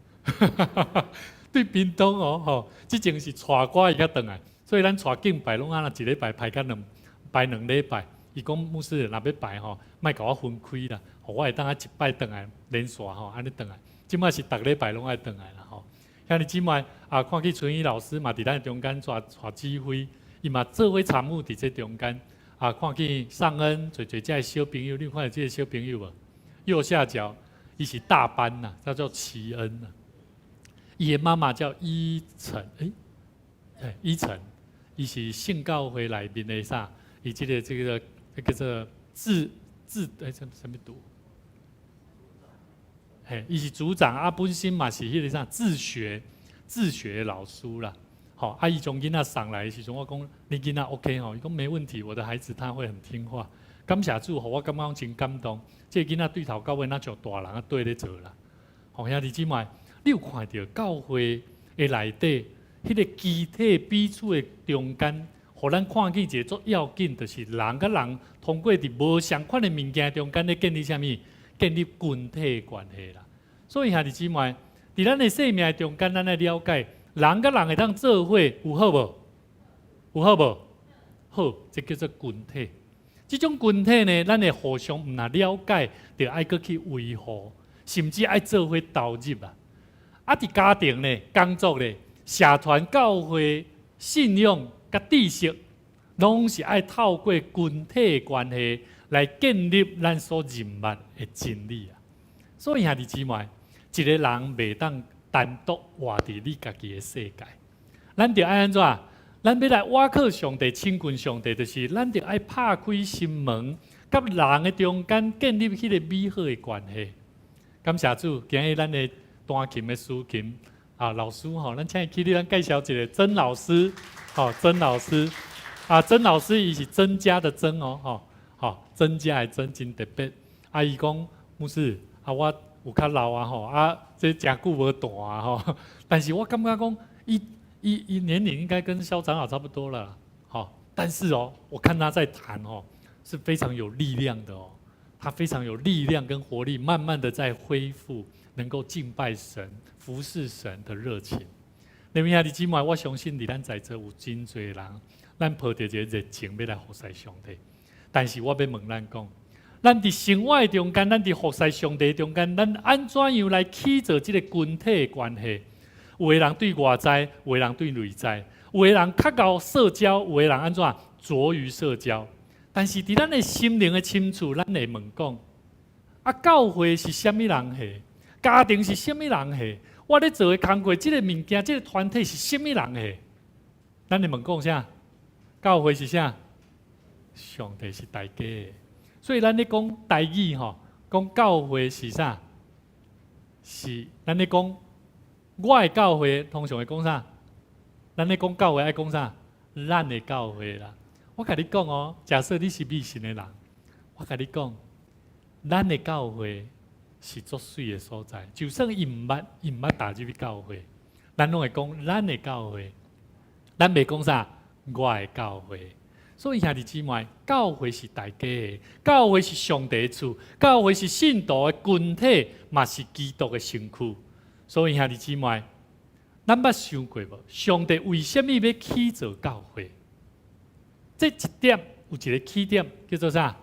對屏東哦，吼，之前是帶歌伊才轉來，所以咱帶敬拜攏按呢一禮拜排甲兩排兩禮拜。伊講牧師若欲排吼，莫共我分開啦，予我會當啊一擺轉來連續吼，按呢轉來。這擺是逐禮拜攏愛轉來啦吼。兄弟姊妹啊，看見春雨老師嘛佇咱中間帶帶指揮，伊嘛做伙參與佇這中間。啊，看見尚恩濟濟這个小朋友，你有看著這个小朋友無？右下角，伊是大班呐，叫做齊恩呐。伊的媽媽叫依晨，欸，依晨，伊是聖教會內面的啥？伊這個叫做智智欸，啥物讀？嘿，伊是組長啊，本身嘛是彼个啥自學老師啦。吼，啊，伊將囡仔送來的時陣，我講你囡仔 OK 吼，伊講沒問題，我的孩子他會很聽話。感謝主，予我感覺講真感動。這个囡仔對頭到尾若像大人啊綴咧做啦。吼，兄弟姊妹，你有看著教會的內底，彼個肢體彼此的中間，予咱看見一个足要緊，就是人佮人通過佇無相款的物件中間咧建立啥物？建立群體的關係啦。所以兄弟姊妹，佇咱的生命中間，咱愛了解人佮人會當做伙，有好無？有好無？好，這叫做群體。這種群體呢，咱會互相毋若了解，就愛閣去維護，甚至愛做伙投入啊。啊，佇家庭呢、工作呢、社團、教會、信仰佮知識，攏是愛透過群體的關係來建立咱所認捌的真理啊。所以兄弟姊妹，一个人袂當單獨活佇你家己的世界，咱著愛按怎？咱欲來倚靠上帝、親近上帝，就是咱著愛拍開心門，佮人的中間建立彼個美好的關係。感謝主，今日咱的彈琴的司琴啊老師吼，咱請伊起立，咱介紹一下曾老師，吼，曾老師啊，曾老師伊是增加的增哦，吼，吼，增加的增真特別。啊，伊講牧師啊，我有較老啊吼，啊，這誠久無彈啊吼，但是我感覺講伊年齡應該跟蕭長老差不多了，好，但是哦，我看他在彈哦，是非常有力量的哦，他非常有力量跟活力，慢慢的在恢復能夠敬拜神、服侍神的熱情。那麼兄弟姊妹，我相信佇咱在座有真濟人，咱抱著一个熱情欲來服侍上帝，但是我欲問咱講，咱佇生活中間，咱佇服侍上帝中間，咱按怎樣來起造這個群體的關係？有的人對外在，有的人對內在，有的人較𠢕社交，有的人按怎拙於社交。但是佇咱的心靈的深處，咱會問講：啊，教會是啥物人的？家庭是啥物人的？我咧做的工課，這個物件，這個團體是啥物人的？咱會問講啥？教會是啥？上帝是大家的。所以咱咧講台語吼，講教會是啥？是咱咧講我的教會，通常會講啥？咱咧講教會愛講啥？咱的教會啦。我共你講哦，假設你是迷信的人，我共你講，咱的教會是足媠的所在。就算伊毋捌，伊毋捌踏入去教會，咱攏會講咱的教會，咱袂講啥？我的教會。所以兄弟姊妹，教會是大家的，教會是上帝的厝，教會是信徒的群體，嘛是基督的身軀。所以兄弟姊妹，咱捌想過無？上帝為啥物欲起造教會？這一點有一個起點叫做啥？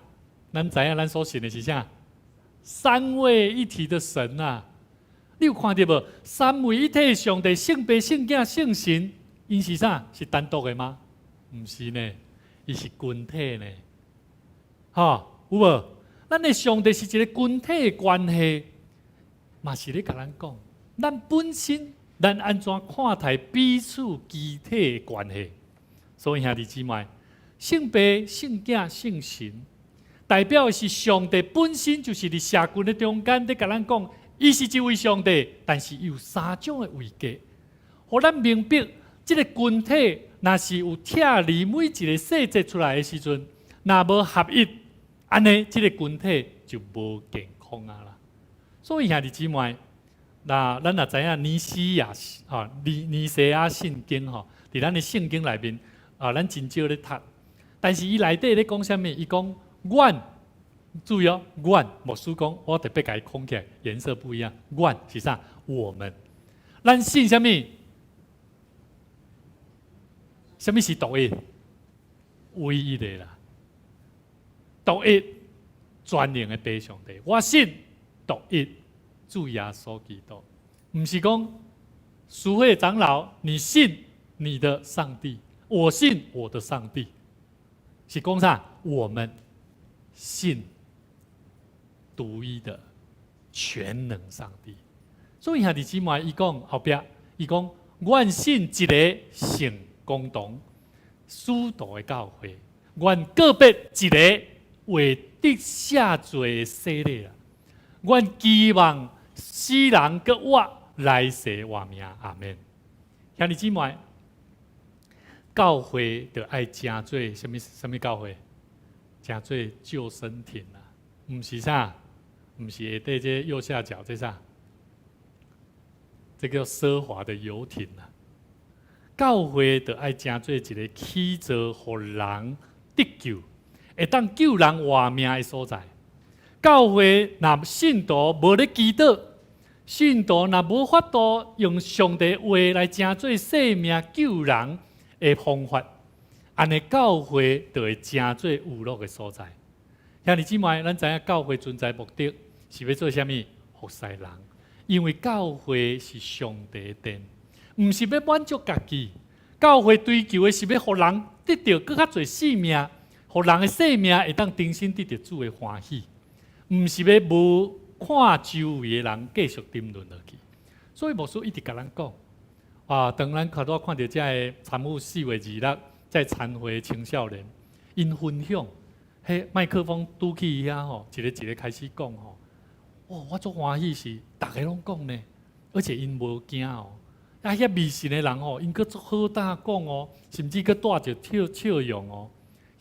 咱知影咱所信的是啥？三位一體的神啊！你有看著無？三位一體的上帝，聖父、聖囝、聖神，𪜶是啥？是單獨的嗎？毋是呢，伊是群體呢。吼，有無？咱的上帝是一個群體的關係，嘛是咧共咱講，咱本身咱按怎看待彼此肢體的關係？所以兄弟姊妹，聖父、聖囝、聖神，代表的是上帝本身就是佇社群的中間，咧共咱講，伊是一位上帝，但是伊有三種的位格，予咱明白，這個群體若是有拆離每一個細節出來的時陣，若無合一，按呢，這個群體就無健康啊啦。所以兄弟姊妹，那咱若知影尼西亞吼，尼西亞信經吼，佇咱的聖經內面啊，咱真少咧讀。但是伊內底咧講啥物？伊講阮，注意哦，阮牧師講，我特別共伊框起來，顏色不一樣。阮是啥？我們，咱信啥物？啥物是獨一？唯一的啦，獨一全能的父上帝。我信獨一主耶穌基督，毋是講蘇慧長老，你信你的上帝，我信我的上帝，是講啥？我們信獨一的全能上帝。所以兄弟姊妹，伊講後壁，伊講阮信一个聖公同使徒的教會，阮告別一个會得赦罪的洗禮啊！阮期望死人閣活，來世活命。阿門。兄弟姊妹，教會就愛成做啥物？啥物教會？成做救生艇啊！毋是啥？毋是下底這右下角這啥？這叫奢華的遊艇啊！教會就愛成做一个起造予人得救，會當救人活命的所在。教會若信徒無咧祈禱，信徒若無法度用上帝話來成做生命救人的方法，按呢教會就會成做娛樂的所在。兄弟姊妹，咱知影教會存在目的是欲做啥物？服侍人，因為教會是上帝的殿，毋是欲滿足家己。教會追求的是欲予人得著閣較濟性命，予人的生命會當重新得著主的歡喜，毋是欲無看周圍的人繼續沉淪落去。所以牧師一直共咱講，啊，當咱較拄看著這个參與4月26在餐會的青少年，𪜶分享，彼麥克風拄去遐吼，一个一个開始講吼，哇，我足歡喜是，逐个攏講呢，而且𪜶無驚哦。啊，遐迷信的人吼，𪜶閣足好膽講哦，甚至閣帶著笑笑容哦。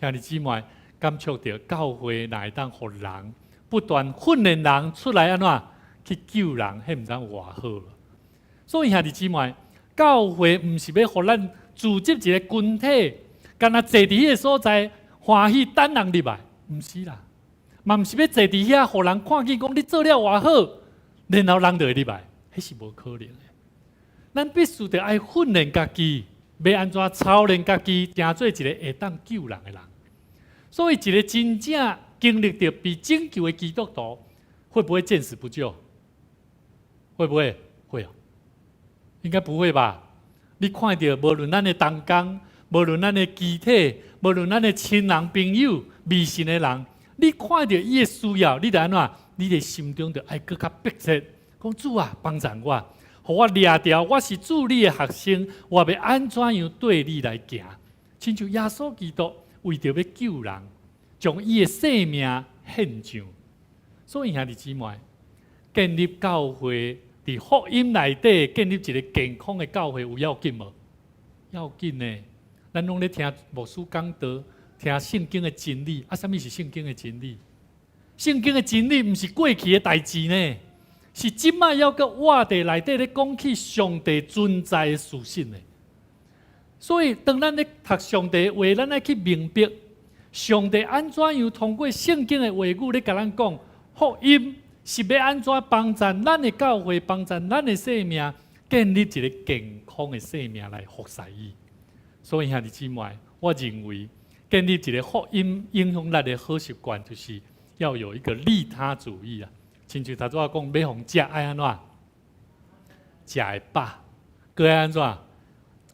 兄弟姊妹，感觸著教會若會當予人不斷訓練人出來按怎去救人，彼毋知有偌好咯。所以兄弟姊妹，教會毋是欲予咱組織一个群體，干焦坐佇彼个所在歡喜等人入來，毋是啦，嘛毋是欲坐佇遐予人看見講你做了偌好，然後人就會入來，彼是無可能的。咱必須得愛訓練家己，欲按怎操練家己，成做一个會當救人的人。所以，一个真正經歷著被拯救的基督徒，會不會見死不救？會不會？會啊，應該不會吧？你看著，無論咱的同工，無論咱的肢體，無論咱的親人朋友、迷信的人，你看著伊的需要，你就按怎？你的心中就愛閣較迫切，講主啊，幫助我，予我掠著，我是主你的學生，我欲按怎樣綴你來行？親像耶穌基督為著欲救人，將伊的性命獻上。所以兄弟姊妹，建立教會佇福音內底建立一个健康的教會有要緊無？要緊呢。咱攏咧聽牧師講道，聽聖經的真理。啊，啥物是聖經的真理？聖經的真理毋是過去的代誌呢，是這擺猶閣活佇內底咧講起上帝存在的事實呢。所以，當咱咧讀上帝話，咱愛去明白上帝按怎樣通過聖經的話語咧共咱講福音是欲按怎幫助咱的教會，幫助咱的生命，建立一个健康的生命來服侍伊。所以兄弟姊妹，我認為建立一个福音影響力的好習慣，就是要有一個利他主義啊。親像頭拄仔講，欲予食愛按怎？食會飽，閣愛按怎？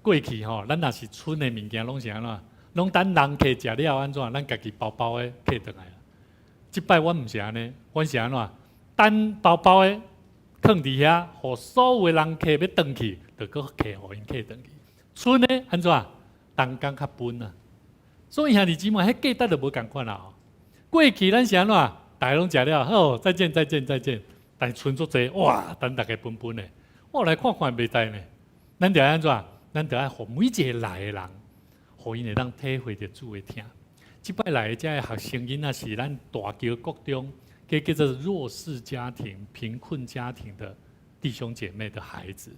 過去吼，咱若是賰的物件，攏是按怎？攏等人客食了按怎？咱家己包包的提轉來。這擺阮毋是按呢，阮是按怎？等包包的囥佇遐，予所有的人客欲轉去，就閣提予𪜶提轉去。賰的按怎？同工較分啊。所以兄弟姊妹，彼價值就無仝款啦吼。過去咱是按怎？逐家攏食了，好，再見再見再見。但是賰足濟，哇，等逐家分分的。我來看看袂使呢。咱就愛按怎？咱就愛予每一个來的人，予𪜶會當體會著主的疼。這擺來的這个學生囡仔是咱大橋國中，叫做弱勢家庭、貧困家庭的弟兄姐妹的孩子，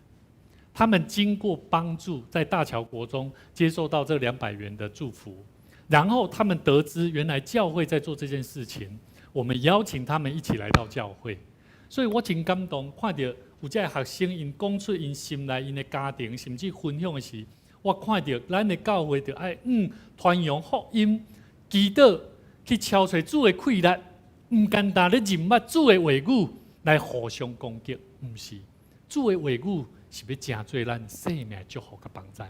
他們經過幫助，在大橋國中接受到這200元的祝福，然後他們得知原來教會在做這件事情，我們邀請他們一起來到教會，所以我真感動，看著有這个學生𪜶講出𪜶心內𪜶的家庭，甚至分享的時，我看著咱的教會就愛傳揚福音，祈禱去敲揣主的氣力，毋簡單咧認捌主的話語來互相攻擊，毋是主的話語是欲成做咱生命的祝福佮幫助。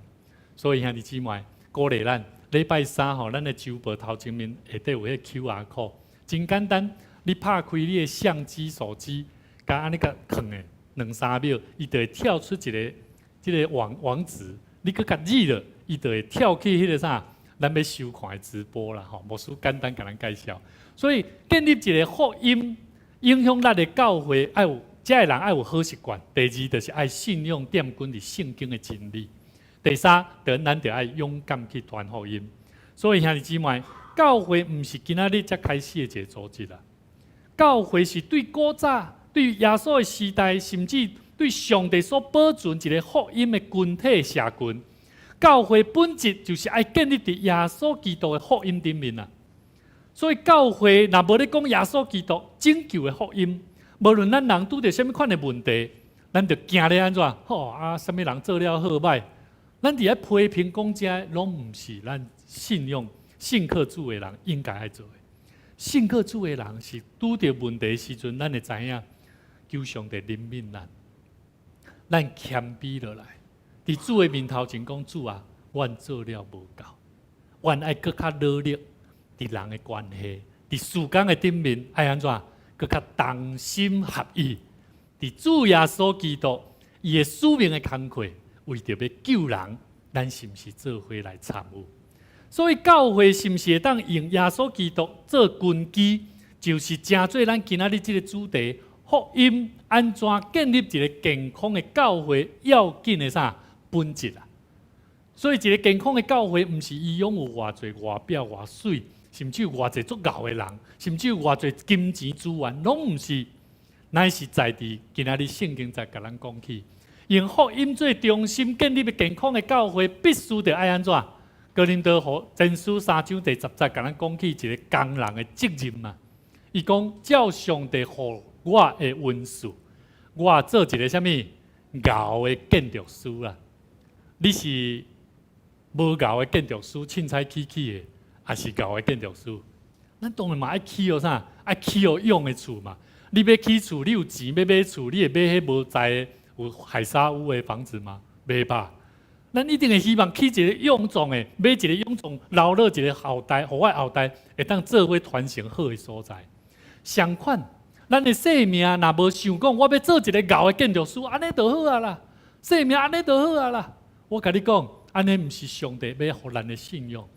所以兄弟姊妹，鼓勵咱禮拜三吼，咱的周報頭前面下底有彼个 QR code，真簡單，你拍開你的相機、手機，共按呢共囥的兩三秒，伊就會跳出一个這个網址，你閣共按了，伊就會跳去彼个啥，咱欲收看的直播啦吼，牧師簡單共咱介紹。所以建立一个福音影響力的教會，愛有遮的人愛有好習慣；第二，就是愛信仰奠根佇聖經的真理；第三，就咱著愛勇敢去傳福音。所以兄弟姊妹，教會毋是今仔日才開始的一個組織啦。教會是對古早、對耶穌的時代，甚至對上帝所保存一個福音的群體社群。教會本質就是愛建立佇耶穌基督的福音頂面啊。所以教會若無咧講耶穌基督拯救的福音，無論咱人拄著啥物款的問題，咱就驚咧按怎？吼啊！啥物人做了好䆀？咱佇遐批評講這，攏毋是咱信仰信靠主的人應該愛做的。信靠主的人是拄著問題的時陣，咱會知影求上帝憐憫咱，咱謙卑落來，佇主的面頭前講，主啊，阮做了無夠，阮愛閣較努力，佇人的關係，佇事工的頂面愛按怎？閣較同心合意，佇主耶穌基督伊的使命的工課，為著欲救人，咱是毋是做伙來參與？所以教會是毋是會當用耶穌基督做根基，就是成做咱今仔日這個主題：福音按怎建立一個健康的教會要緊的啥本質啊？所以一個健康的教會，毋是伊擁有偌濟外表偌媠，甚至有偌濟足𠢕的人，甚至有偌濟金錢資源，攏毋是，乃是在佇今仔日聖經在共咱講起，用福音做中心建立的健康的教會，必須著愛按怎？哥林多後前書三章第十節，共咱講起一個工人的責任嘛。伊講照上帝予我的恩賜，我做一個啥物𠢕的建築師啦。你是無𠢕的建築師，凊彩起起的，抑是𠢕的建築師？咱當然嘛愛起予啥？愛起予勇的厝嘛。你欲起厝，你有錢欲買厝，你會買彼無材的有海砂屋的房子嗎？袂吧？咱一定會希望起一個勇壯的，買一個勇壯，留落一個後代，予我後代會當做伙傳承好的所在。相款，咱的生命若無想講，我欲做一個𠢕的建築師，按呢就好啊啦。生命按呢就好啊啦。我共你講，按呢毋是上帝欲予咱的信仰。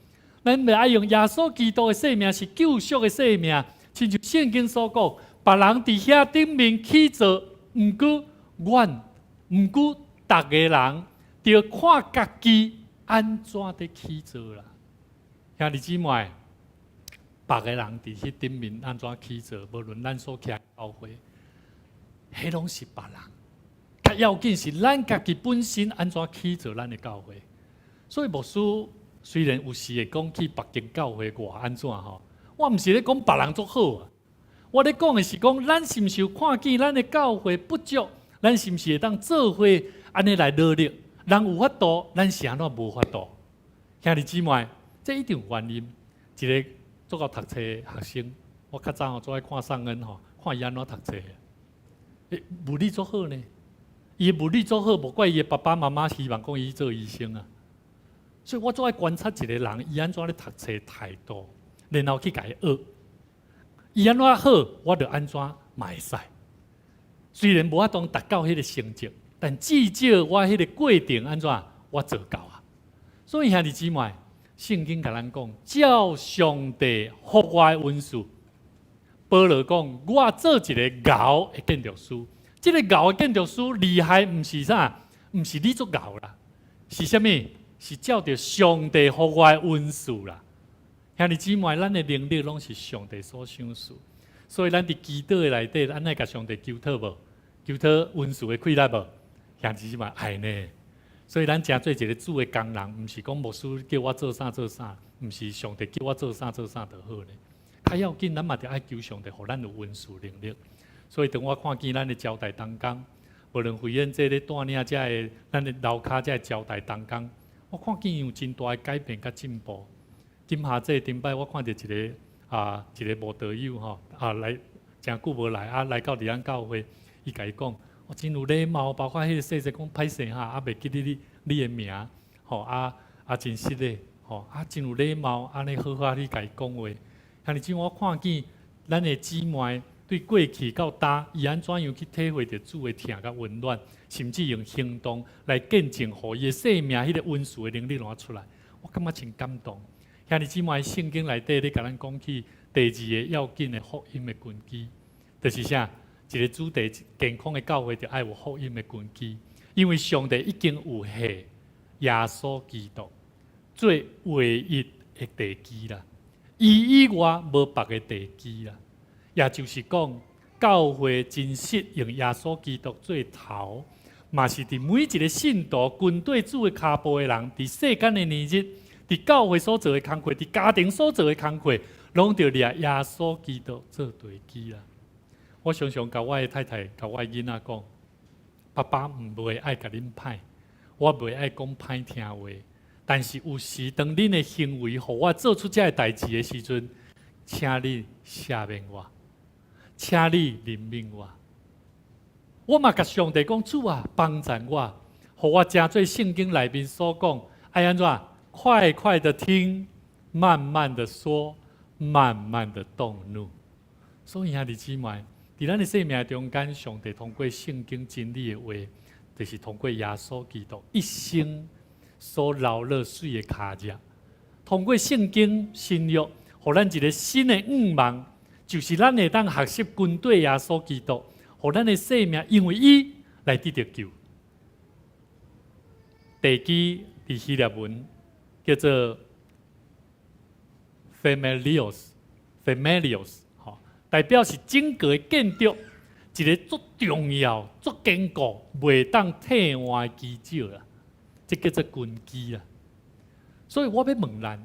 咱欲愛用耶穌基督的生命是救贖的生命，親像聖經所講，別人佇遐頂面起造，毋過阮，毋過逐个人。著看家己按怎佇起造啦，兄弟姊妹，別个人佇彼頂面按怎起造，無論咱所徛教會，彼攏是別人。較要緊是咱家己本身按怎起造咱的教會。所以牧師雖然有時會講起別間教會偌按怎吼，我毋是咧講別人足好啊，我咧講的是講咱是毋是有看見咱的教會不足，咱是毋是會當做伙按呢來努力？人有法度，咱是按怎無法度？兄弟姊妹，這一定有原因。一個足𠢕讀冊的學生，我較早吼足愛看宋恩吼，看伊按怎讀冊。欸，物理足好呢，伊物理足好，無怪伊的爸爸媽媽希望講伊做醫生啊。所以我足愛觀察一個人，伊按怎咧讀冊態度，然後去共伊學。伊按怎好，我就按怎嘛會使。雖然無法度達到彼個成績。但至少我彼個過程按怎，我做到啊！所以兄弟姊妹，聖經共咱講，照上帝予我的恩賜，保羅講，我做一個𠢕的建築師。這個𠢕的建築師厲害，毋是啥？毋是你足𠢕啦，是啥物？是照著上帝予我的恩賜啦。兄弟姊妹，咱的能力攏是上帝所賞賜，所以咱佇祈禱的內底，咱愛共上帝求討無？求討恩賜的氣力無？兄弟姊妹愛呢，所以咱成做一個主的工人，毋是講牧師叫我做啥做啥，毋是上帝叫我做啥做啥就好呢。較要緊，咱嘛著愛求上帝，予咱有恩賜能力。所以當我看見咱的招待同工，無論慧燕姐咧帶領遮个咱的樓跤遮个招待同工，我看見有真大的改變佮進步。金霞姐頂擺我看著一個慕道友吼啊來誠久無來啊來到佇咱教會，伊共伊講。我真有禮貌，包括彼个細細講歹勢哈，啊袂記得你的名，吼啊啊真失禮，吼啊真有禮貌，按呢好好仔共伊講話。兄弟姊妹，我看見咱的姊妹對過去到今，伊按怎樣去體會著主的疼佮溫暖，甚至用行動來見證，予伊的生命彼个恩賜的能力攏出來，我感覺真感動。兄弟姊妹，聖經內底咧共咱講起第二个要緊的福音的根基，就是啥？一个主題，健康的教會就愛有福音的根基，因為上帝已經有下耶穌基督做唯一的地基啦，伊以外無別个地基啦。也就是講，教會真實用耶穌基督做頭，嘛是佇每一個信徒跟綴主的跤步的人，佇世間的年日，佇教會所做的工課，佇家庭所做的工課，攏著掠耶穌基督做地基啦。我常常共我的太太、共我的囡仔講，爸爸毋袂愛共恁歹，我袂愛講歹聽話，但是有時當恁的行為予我做出這个代誌的時陣，請你赦免我，請你憐憫我。我嘛共上帝講，主啊，幫贊我，予我成做聖經內面所講，愛按怎？快快的聽，慢慢的說，慢慢的動怒。所以兄弟姊妹，佇咱的生命中間，上帝通過聖經真理的話，就是通過耶穌基督一生所流淚水的跤跡，通過聖經新約，予咱一個新的願望，就是咱會當學習跟綴耶穌基督，予咱的生命因為伊來得著救。地基佇希臘文叫做 themelios，themelios，吼，代表是整個的建築一個足重要、足堅固、袂當替換的基石啦，這叫做根基啦。所以我欲問咱，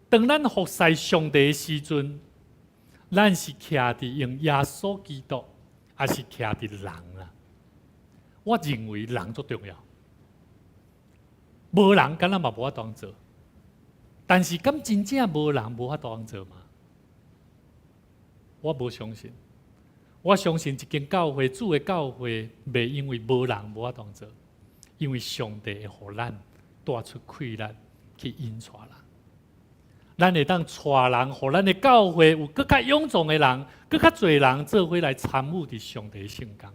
當咱服侍上帝的時陣，咱是徛佇用耶穌基督，抑是徛佇人啦？我認為人足重要，無人敢若嘛無法度做。但是敢真正無人無法度做嗎？我無相信。我相信一間教會，主的教會，袂因為無人無法度做，因為上帝會予咱帶出氣力去引帶人。咱會當帶人，予咱的教會有閣較踴壯的人，閣較濟人做伙來參與佇上帝的聖工。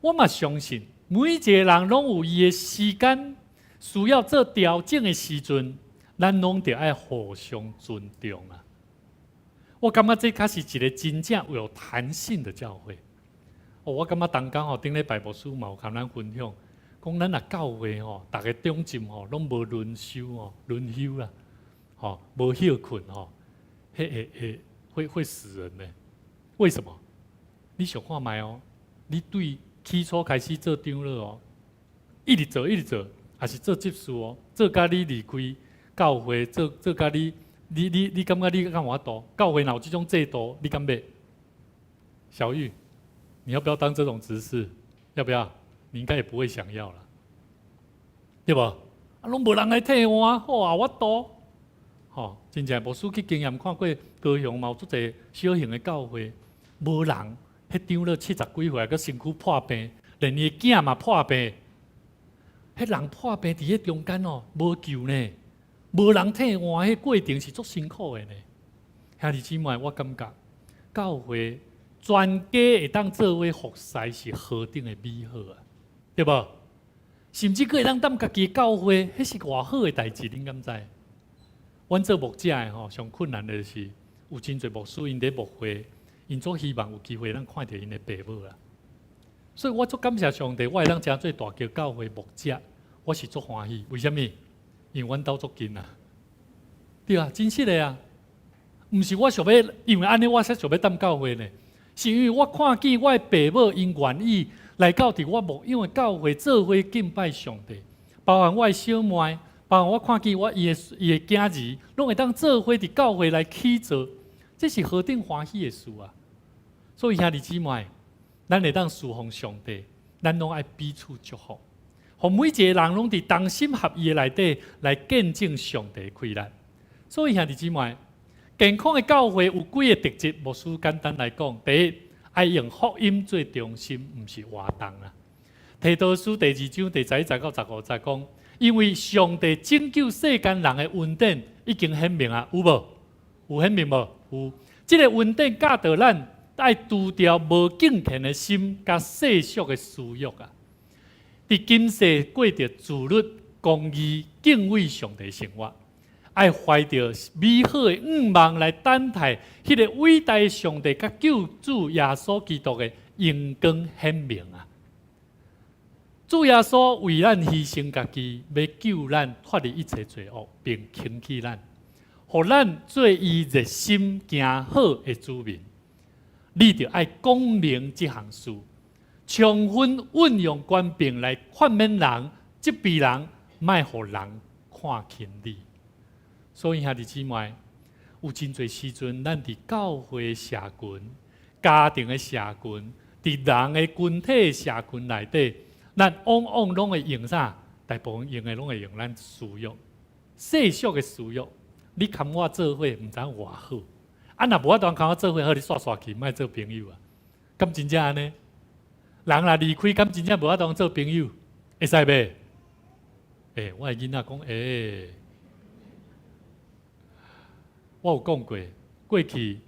我嘛相信，每一個人攏有伊的時間，需要做調整的時陣，咱攏著愛互相尊重啊！我感覺這確是一個真正有彈性的教會。哦，我感覺當工吼，頂禮拜牧師嘛有共咱分享，講咱若教會吼，逐个長執吼攏無輪休吼，輪休啦，吼無歇睏吼，彼會會會會死人呢。為什麼？你想看覓哦？你對起初開始做長老哦，一直做一直做，抑是做執事哦，做甲你離開教會，做做甲你。你你你感覺你敢有法度？教會若有這種制度，你敢欲？小玉，你要不要當這種執事？要不要？你應該也不會想要啦，對無？啊，攏無人來替換，好啊，我多。吼，真正牧師去經驗看過高雄嘛有足濟小型的教會，無人，彼長老七十幾歲，閣身軀破病，連伊囝嘛破病，彼人破病佇彼中間哦，無救呢。無人替換，彼過程是足辛苦的呢。兄弟姊妹，我感覺教會全家會當做伙服侍是何等的美好啊，對無？甚至閣會當踮家己的教會，彼是偌好的代誌，恁敢知？阮做牧者的吼，上困難的就是有真濟牧師𪜶佇牧會，𪜶足希望有機會通看著𪜶的爸母啦。所以我足感謝上帝，我會當成做大橋教會牧者，我是足歡喜。為啥物？因為阮兜足近啊，對啊，真實的啊，毋是我想欲，因為按呢我才想欲踮教會呢，是因為我看見我的爸母𪜶願意來到佇我牧養的教會做伙敬拜上帝，包含我的小妹，包含我看見我伊的伊的囝兒，攏會當做伙佇教會來起座，這是何等歡喜的事啊！所以兄弟姊妹，咱會當侍奉上帝，咱攏愛彼此祝福。予每一個人攏佇同心合意的內底來見證上帝的氣力。所以兄弟姊妹，健康的教會有幾个特質，牧師簡單來講：第一，愛用福音做中心，毋是活動啦。提多書第二章第11節到15節講，因為上帝拯救世間人的恩典已經顯明啊，有無？有顯明無？有。這个恩典教導咱愛除掉無敬虔的心，佮世俗的私欲啊。佇今世過著自律、公義、敬畏上帝生活，愛懷著美好的願望來等待彼个偉大的上帝佮救主耶穌基督的榮光顯明啊！主耶穌為咱犧牲家己，欲救咱脫離一切罪惡，並興起咱，予咱做伊熱心行好的子民。你著愛講明這項事，充分運用權柄來勸勉人、責備人，莫予人看輕你。所以兄弟姊妹，有真濟時陣，咱佇教會社群、家庭的社群、佇人的群體社群內底，咱往往攏會用啥？大部分用的攏會用咱私欲、世俗的私欲。你堪我做伙，毋知影偌好。啊，若無法度堪我做伙，好，你煞煞去，莫做朋友啊！敢真正按呢？人若離開，敢真正無法度做朋友？會使袂？欸，我的囡仔講，欸，我有講過，過去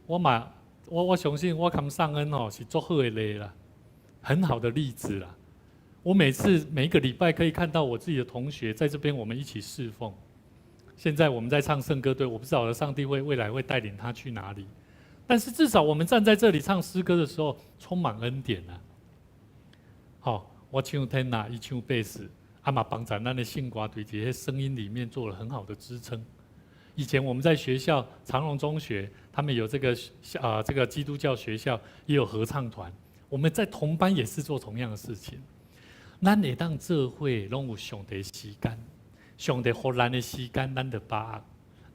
我嘛，我相信我堪尚恩吼是足好的例啦，很好的例子啦。我每次每一個禮拜可以看到我自己的同學在這邊，我們一起侍奉。現在我們在唱聖歌隊，我不知道的上帝會未來會帶領他去哪裡，但是至少我們站在這裡唱詩歌的時候，充滿恩典啊。好，我唱天哪，伊唱貝斯，啊嘛幫咱咱的聖歌隊這些聲音裡面做了很好的支撐。以前我們在學校長榮中學，他們有這個基督教學校，也有合唱團，我們在同班也是做同樣的事情。咱會當做伙，攏有上帝時間，上帝予咱的時間，咱就把握。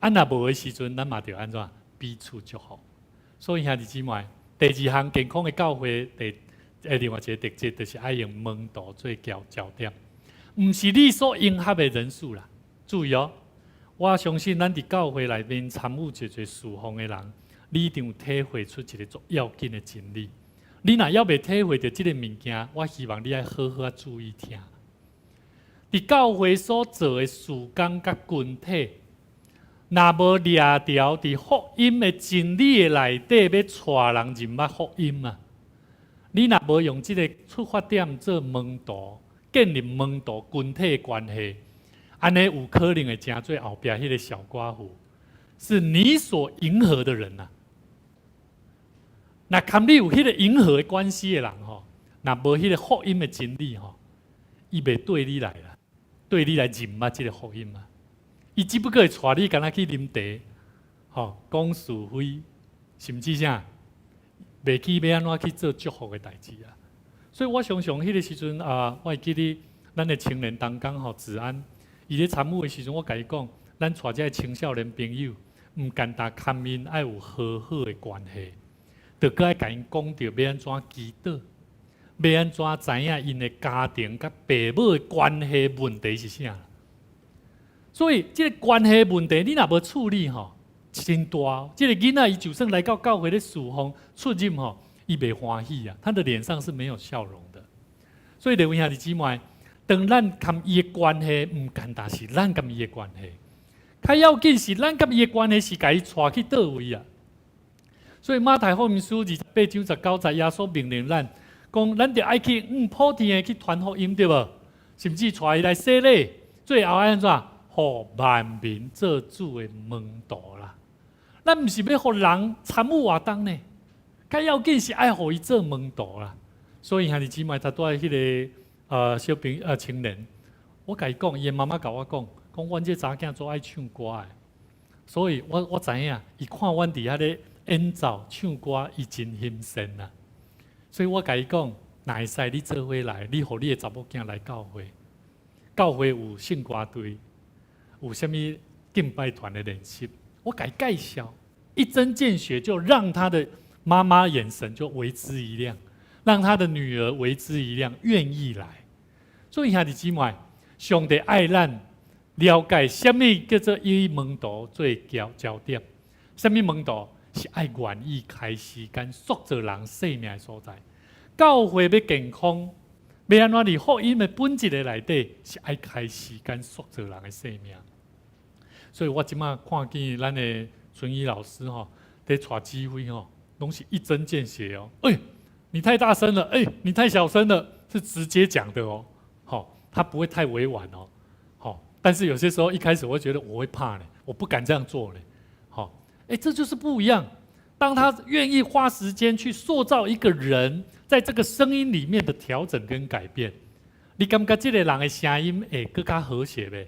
啊，若無的時陣，咱嘛著按怎彼此祝福。所以兄弟姊妹，第二項健康的教會，另外一個特質，就是愛用門徒做焦點，毋是你所迎合的人數啦。注意哦，我相信咱佇教會內面參與濟濟侍奉的人，你一定有體會出一個足要緊的真理。你若猶未體會著這個物件，我希望你愛好好仔注意聽。佇教會所做的事工佮群體，若無掠牢佇福音的真理的內底，欲帶人認捌福音啊！你若無用這個出發點做門徒，建立門徒群體的關係，按呢有可能會成做後壁彼個小寡婦，是你所迎合的人啊！若堪你有彼個迎合的關係的人吼，若無彼個福音的真理吼，伊袂對你來啦，對你來認捌這個福音啊！伊只不過會帶你敢若去啉茶，吼，講是非，甚至啥，袂記欲按怎去做祝福的代誌啊！所以我常常彼個時陣啊，我會記得咱的青年同工吼，子安，伊咧參與的時陣，我共伊講，咱帶這个青少年朋友，毋簡單堪𪜶愛有和好的關係，著閣愛共𪜶講著欲按怎祈禱，欲按怎知影𪜶的家庭佮爸母的關係問題是啥。所以這个關係問題，你若無處理吼，真大。這個囡仔伊就算來到教會咧侍奉出入吼，伊袂歡喜啊，他的臉上是沒有笑容的。所以，各位兄弟姊妹，當咱佮伊的關係毋簡單是咱佮伊的關係，較要緊是咱佮伊的關係是共伊帶去佗位啊。所以馬太福音書28章19節，耶穌命令咱講，咱著愛去普天的去傳福音，對無？甚至帶伊來洗禮，最後愛按怎？予萬民做主的門徒啦。咱毋是欲予人參與活動呢，較要緊是愛予伊做門徒啦。所以兄弟姊妹，拄才彼個小朋青年，我共伊講，伊的媽媽共我講，講阮這查囝足愛唱歌的，所以我知影，伊看阮佇遐咧演奏唱歌，伊真欣羨啊。所以我共伊講，若會使你做伙來，你予你的查某囝來教會，教會有聖歌隊，有啥物敬拜團的練習，我共伊介紹，一針見血，就讓他的媽媽眼神就為之一亮，讓他的女兒為之一亮，願意來。所以兄弟姊妹，上帝愛咱了解啥物叫做以門徒做焦點，啥物門徒是愛願意開時間塑造人生命的所在。教會欲健康，欲按怎佇福音的本質的內底，是愛開時間塑造人的生命。所以我這馬看見咱的春雨老師吼，佇帶指揮吼，攏是一針見血哦。欸，你太大聲了，欸，你太小聲了，是直接講的哦。好，他不會太委婉哦。好，但是有些時候一開始我會覺得我會怕呢，我不敢這樣做嘞。好，欸，這就是不一樣。當他願意花時間去塑造一個人，在這個聲音裡面的調整跟改變，你感覺這個人的聲音會閣較和諧袂？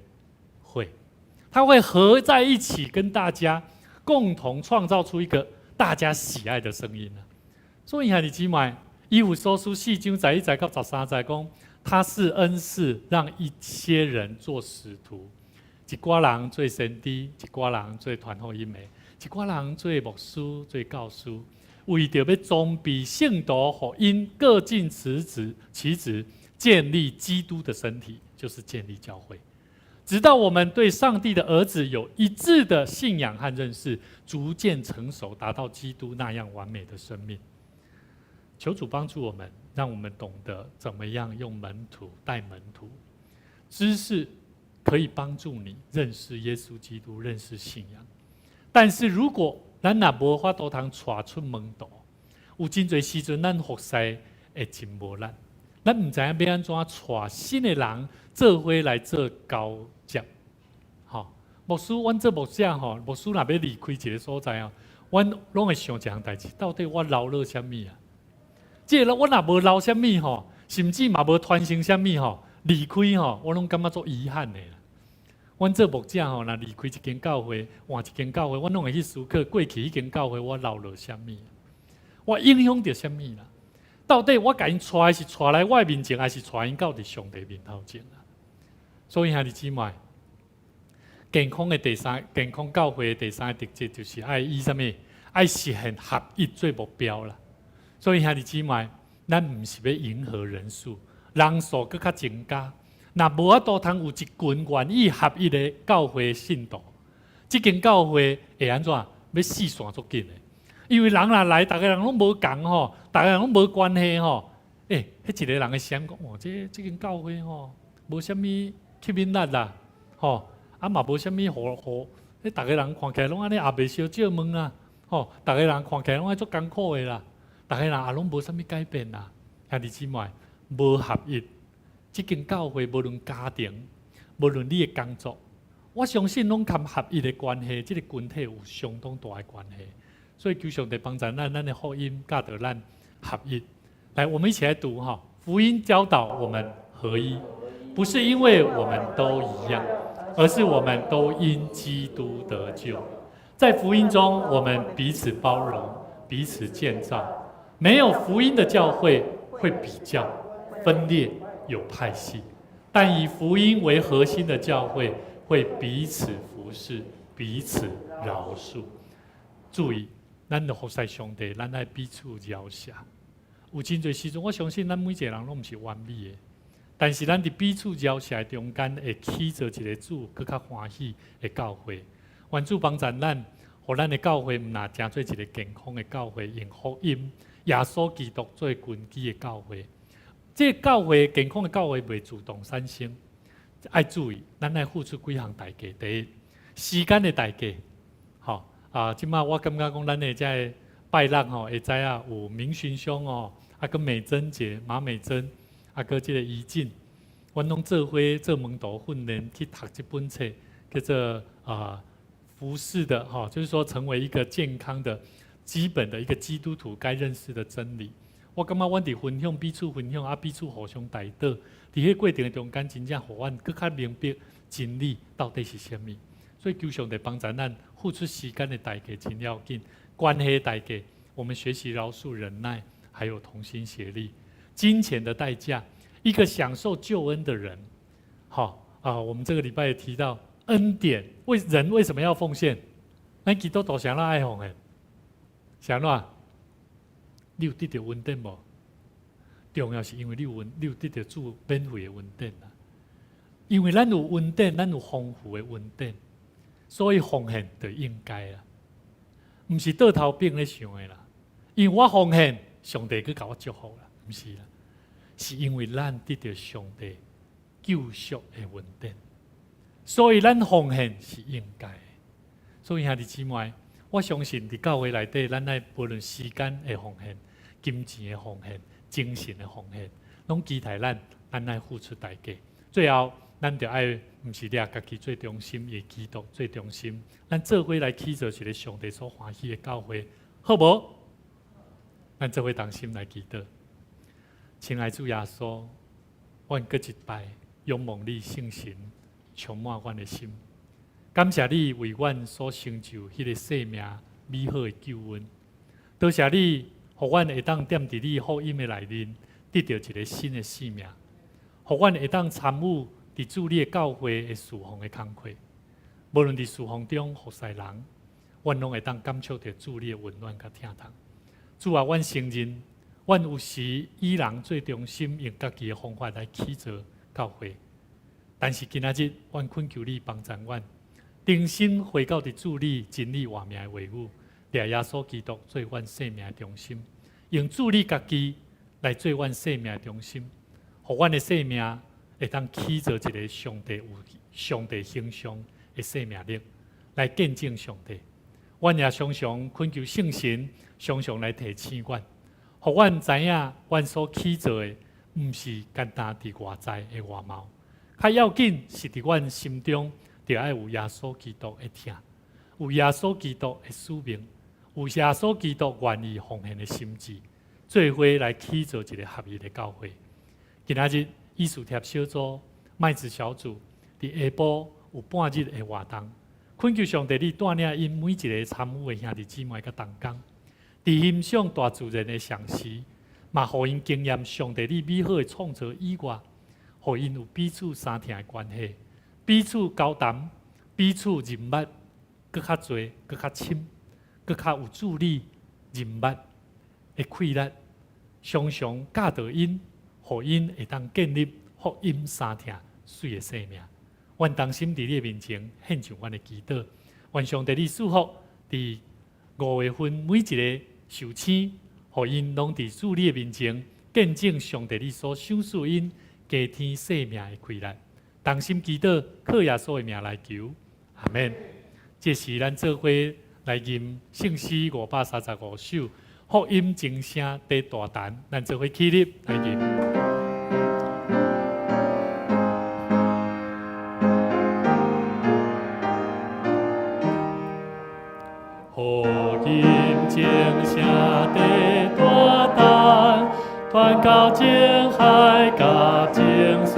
會，他會合在一起，跟大家共同創造出一個大家喜愛的聲音。所以兄弟姊妹，以弗所書四章十一節到十三節講，他是恩賜，讓一些人做使徒，一寡人做先知，一寡人做傳福音的，一寡人做牧師、做教師，為著欲裝備聖徒，予𪜶各盡其職，其職建立基督的身體，就是建立教會。直到我們對上帝的兒子有一致的信仰和認識，逐漸成熟，達到基督那樣完美的生命。求主幫助我們，讓我們懂得怎麼樣用門徒帶門徒。知識可以幫助你認識耶穌基督，認識信仰。但是如果咱若無法度通帶出門徒，有真濟時陣咱服侍會真無力。咱毋知影欲按怎帶新的人做伙來做交接。吼，牧師，阮做牧者吼，牧師若欲離開一个所在哦，阮攏會想一項代誌，到底我留落啥物啊？這个我若無留啥物吼，甚至嘛無傳承啥物吼，離開吼，我攏感覺足遺憾的啦。阮做牧者吼，若離開一間教會，換一間教會，阮攏會去思考過去彼間教會我留落啥物，我影響著啥物啦？到底我共𪜶帶是帶來我面前，還是帶𪜶到佇上帝面頭前啊？所以兄弟姊妹，健康教會的第三个特質就是愛以啥物？愛實現合一做目標啦。所以兄弟姊妹，咱毋是欲迎合人數，人數閣較增加。若無法度通有一群願意合一的教會信徒，這間教會會按怎？欲四散足緊的。因為人若來，逐个人攏無仝吼，逐个人攏無關係吼。欸，彼一个人會想講，哦，這間教會吼，無啥物吸引力啦，吼，啊嘛無啥物予予，彼逐个人看起來攏按呢也袂相借問啊，吼，逐个人看起來攏愛足艱苦的啦，逐个人也攏無啥物改變啦，兄弟姊妹，無合一，這間教會無論家庭，無論你的工作，我相信攏佮合一的關係，這个群體有相當大的關係。所以求上帝幫助咱，咱的福音教導咱合一。來，我們一起來讀哈。福音教導我們合一，不是因為我們都一樣，而是我們都因基督得救。在福音中，我們彼此包容，彼此建造。沒有福音的教會會比較分裂，有派系；但以福音為核心的教會會彼此服侍，彼此饒恕。注意，咱著服侍上帝，咱愛彼此饒恕。有真濟時陣，我相信咱每一個人攏毋是完美的，但是咱佇彼此饒恕的中間，會起造一个主閣較歡喜的教會。願主幫助咱，予咱的教會毋若成做一个健康的教會，用福音、耶穌基督做根基的教會。這个教會健康的教會袂自動產生，愛注意，咱愛付出幾項代價。第一，時間的代價。吼啊，這擺我感覺講，咱的這个拜六吼，會知影有明尋兄哦，啊，佮美珍姐馬美珍，啊，佮這个怡靜，阮攏做伙做門徒訓練去讀這本冊，叫做啊服侍的吼，就是說成為一個健康的基本的一個基督徒該認識的真理。我感覺阮佇分享彼此分享啊，彼此互相代禱，佇彼過程的中間，真正予阮閣較明白真理到底是啥物。所以求上帝幫助咱付出時間的代價真要緊，關係的代價，我們學習饒恕、忍耐，還有同心協力。金錢的代價，一個享受救恩的人，好啊，我們這個禮拜也提到恩典，為人為什麼要奉獻？咱基督徒啥人愛奉獻？啥人？你有得著恩典無？重要是因為你有得著主免費的恩典啦。因為咱有恩典，咱有豐富的恩典，所以奉獻就應該啦，毋是倒頭餅咧想的啦。因為我奉獻，上帝閣共我祝福啦，毋是啦，是因為咱得著上帝救贖的恩典，所以咱奉獻是應該的。所以兄弟姊妹，我相信佇教會內底，咱愛無論時間的奉獻、金錢的奉獻、精神的奉獻，攏期待咱，咱愛付出代價。最後，咱著愛毋是掠家己做中心，以基督做中心。咱做伙來起造一个上帝所歡喜的教會，好無？咱做伙同心來祈禱，親愛主耶穌，阮閣一擺仰望你聖神充滿阮的心，感謝你為阮所成就彼個生命美好的救恩，多謝你，予阮會當踮佇你福音的內面得著一个新的生命，予阮會當參與佇主你的教會的事奉的工課，無論佇事奉中服侍人，阮攏會當感受著主你的溫暖佮疼痛。主啊，阮承認，阮有時以人做中心，用家己的方法來起造教會。但是今仔日，阮懇求你幫助阮，重新回到佇主你真理活命的話語，掠耶穌基督做阮生命的中心，用主你家己來做阮生命的中心，予阮的生命會當起造一个上帝有上帝形象的生命力，來見證上帝。阮也常常懇求聖神，常常來提醒阮，予阮知影，阮所起造的，毋是單單佇外在的外貌，較要緊是佇阮心中，著愛有耶穌基督的疼，有耶穌基督的使命，有耶穌基督願意奉獻的心志，做伙來起造一个合一的教會。今仔日以斯帖小組、麥子小組佇下晡有半日的活動。懇求上帝，你帶領𪜶每一个參與的兄弟姊妹佮同工，佇欣賞大自然的同時，嘛予𪜶經驗上帝你美好的創造以外，予𪜶有彼此相疼的關係，彼此交談，彼此認捌，閣較濟，閣較深，閣較有主你認捌的氣力，常常教導𪜶，予𪜶會當建立福音相疼媠的生命。阮同心佇你的面前獻上阮的祈禱，願上帝你賜福佇5月份每一个壽星，予𪜶攏佇主你的面前見證上帝你所賞賜𪜶加添生命的氣力。同心祈禱，靠耶穌的名來求，阿們。這時咱做伙來吟聖詩535首，福音鐘聲佇大陳，咱做伙起立來吟。福音鐘聲佇大陳，傳到眾海佮眾山，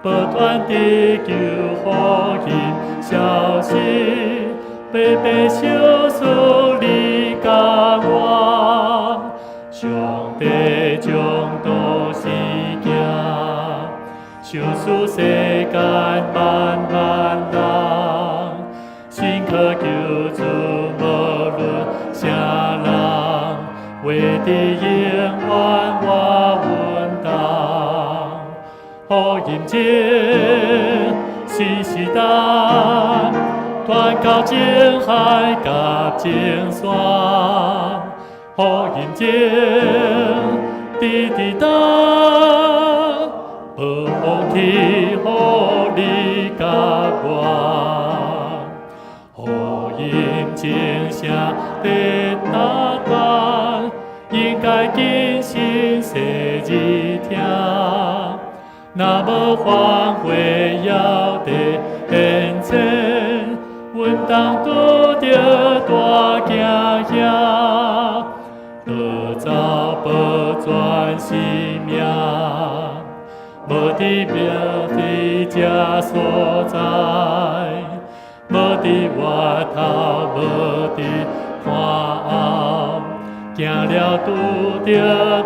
不斷地求福音消息，白白相思你佮我，上帝將道生囝，賞賜世間萬萬人，信靠救主無論啥人，為的永遠活穩當。福音鐘時時等，傳到眾海佮眾山。福音鐘直直等，無放棄予你佮我。福音鐘聲佇大陳，應該謹慎細耳聽。若無反悔猶佇現前，穩當拄著大驚嚇，得著保全性命，無佇廟佇這所在，無佇外頭，無佇看後，行了拄著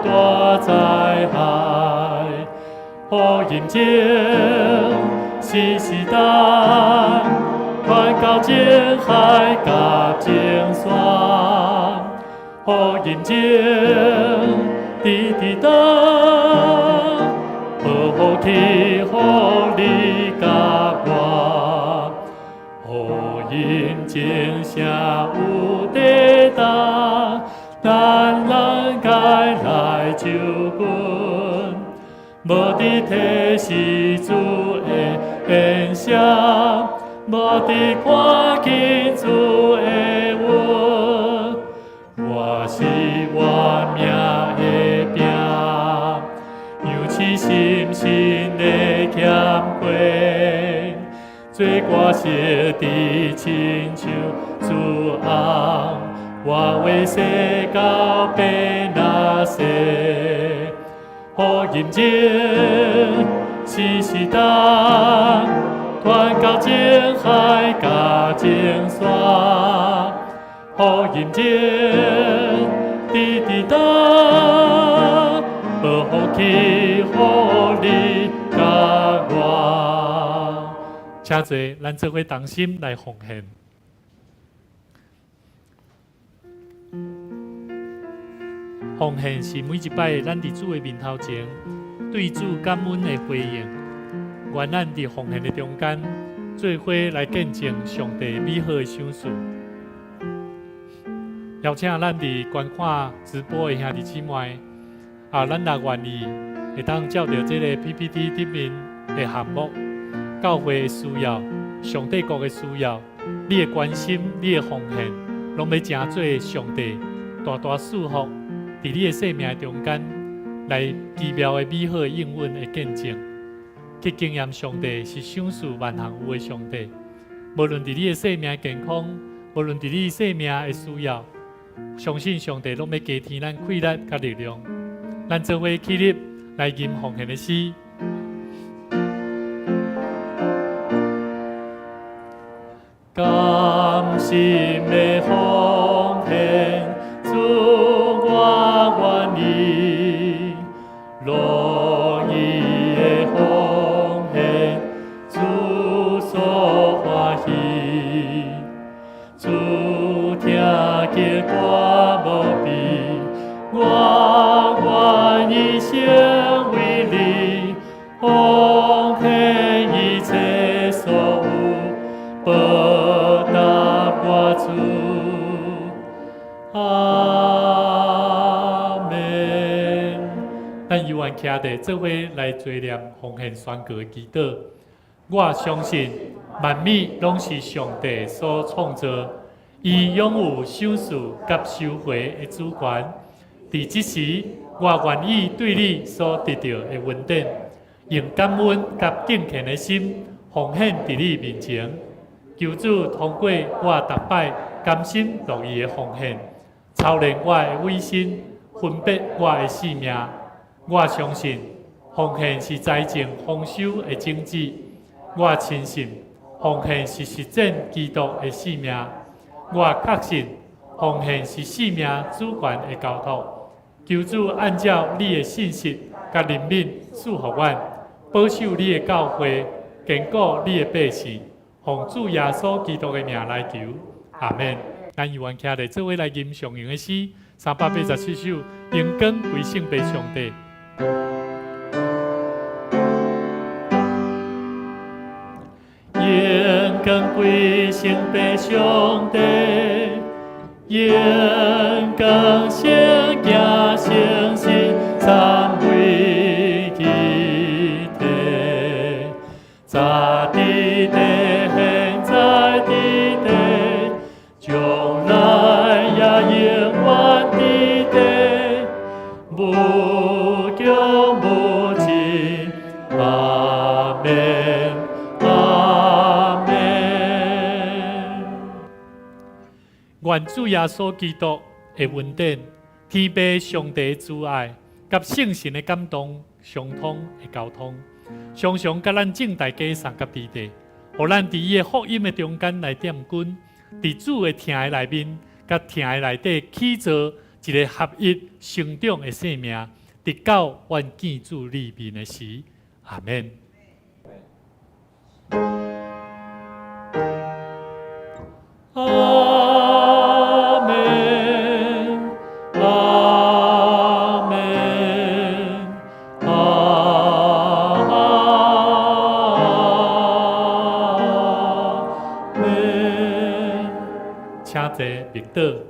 大災害。福音鐘時時等，傳到眾海佮眾山。福音鐘直直等，無放棄予你佮我。福音鐘聲有地動，咱人該來就近。無佇提示主的現象，無佇看見主的恩。我是活命的餅，樣式深深的欠虧，做歌實佇親像主翁，我為世到變那世，福音情時時當，傳到前海佮前山，福音情直直當，無福氣予你佮我。請坐，咱做伙同心來奉獻。奉獻是每一擺咱佇主的面頭前對主感恩的回應。願咱佇奉獻的中間，做伙來見證上帝美好的賞賜。邀請咱佇觀看直播的兄弟姊妹，啊，咱若願意，會當照著這个 PPT 頂面的項目，教會的需要，上帝國的需要，你的關心，你的奉獻，攏欲成做上帝大大賜福。佇你的生命中間，來奇妙的美好的應允的見證，去經驗上帝是賞賜萬項有的上帝。無論佇你的生命健康，無論佇你生命的需要，相信上帝攏欲加添咱氣力佮力量。咱做伙起立來吟奉獻的詩。甘心的奉獻，主我願意，樂意的奉獻，主所歡喜。主聽見我無比，我願意成為你奉獻一切所有，報答我主。阿們。咱猶原徛佇做伙來追念奉獻宣告的祈禱。我相信萬物攏是上帝所創造，伊擁有賞賜佮收回的主權。佇這時，我願意對你所得著的恩典，用感恩佮敬虔的心奉獻佇你面前。求主通過我逐擺甘心樂意的奉獻，操練我的委身，分別我的性命。我相信奉獻是財政豐收的種子。我深信奉獻是實踐基督的使命。我確信奉獻是生命主權的交託。求主按照你的信實佮憐憫賜予阮，保守你的教會，堅固你的百姓。奉主耶穌基督的名來求，阿們。咱猶原徛佇做伙來吟上榮的詩，387首，榮光歸聖父上帝。榮光歸聖父上帝，榮光聖行聖神三位一體，早佇地，現在佇地，將來也永遠佇地，無窮無盡，阿們，阿們。願主耶穌基督的恩典、天父上帝的慈愛，佮聖神的感動相通的交通，常常佮咱眾大家相佮佇地，予咱佇伊的福音的中間來奠根，佇主的疼的內面，佮疼的內底起造一个合一成長的生命，直到阮見主貳面的時，阿們。阿們，阿們，阿們。請坐，默禱。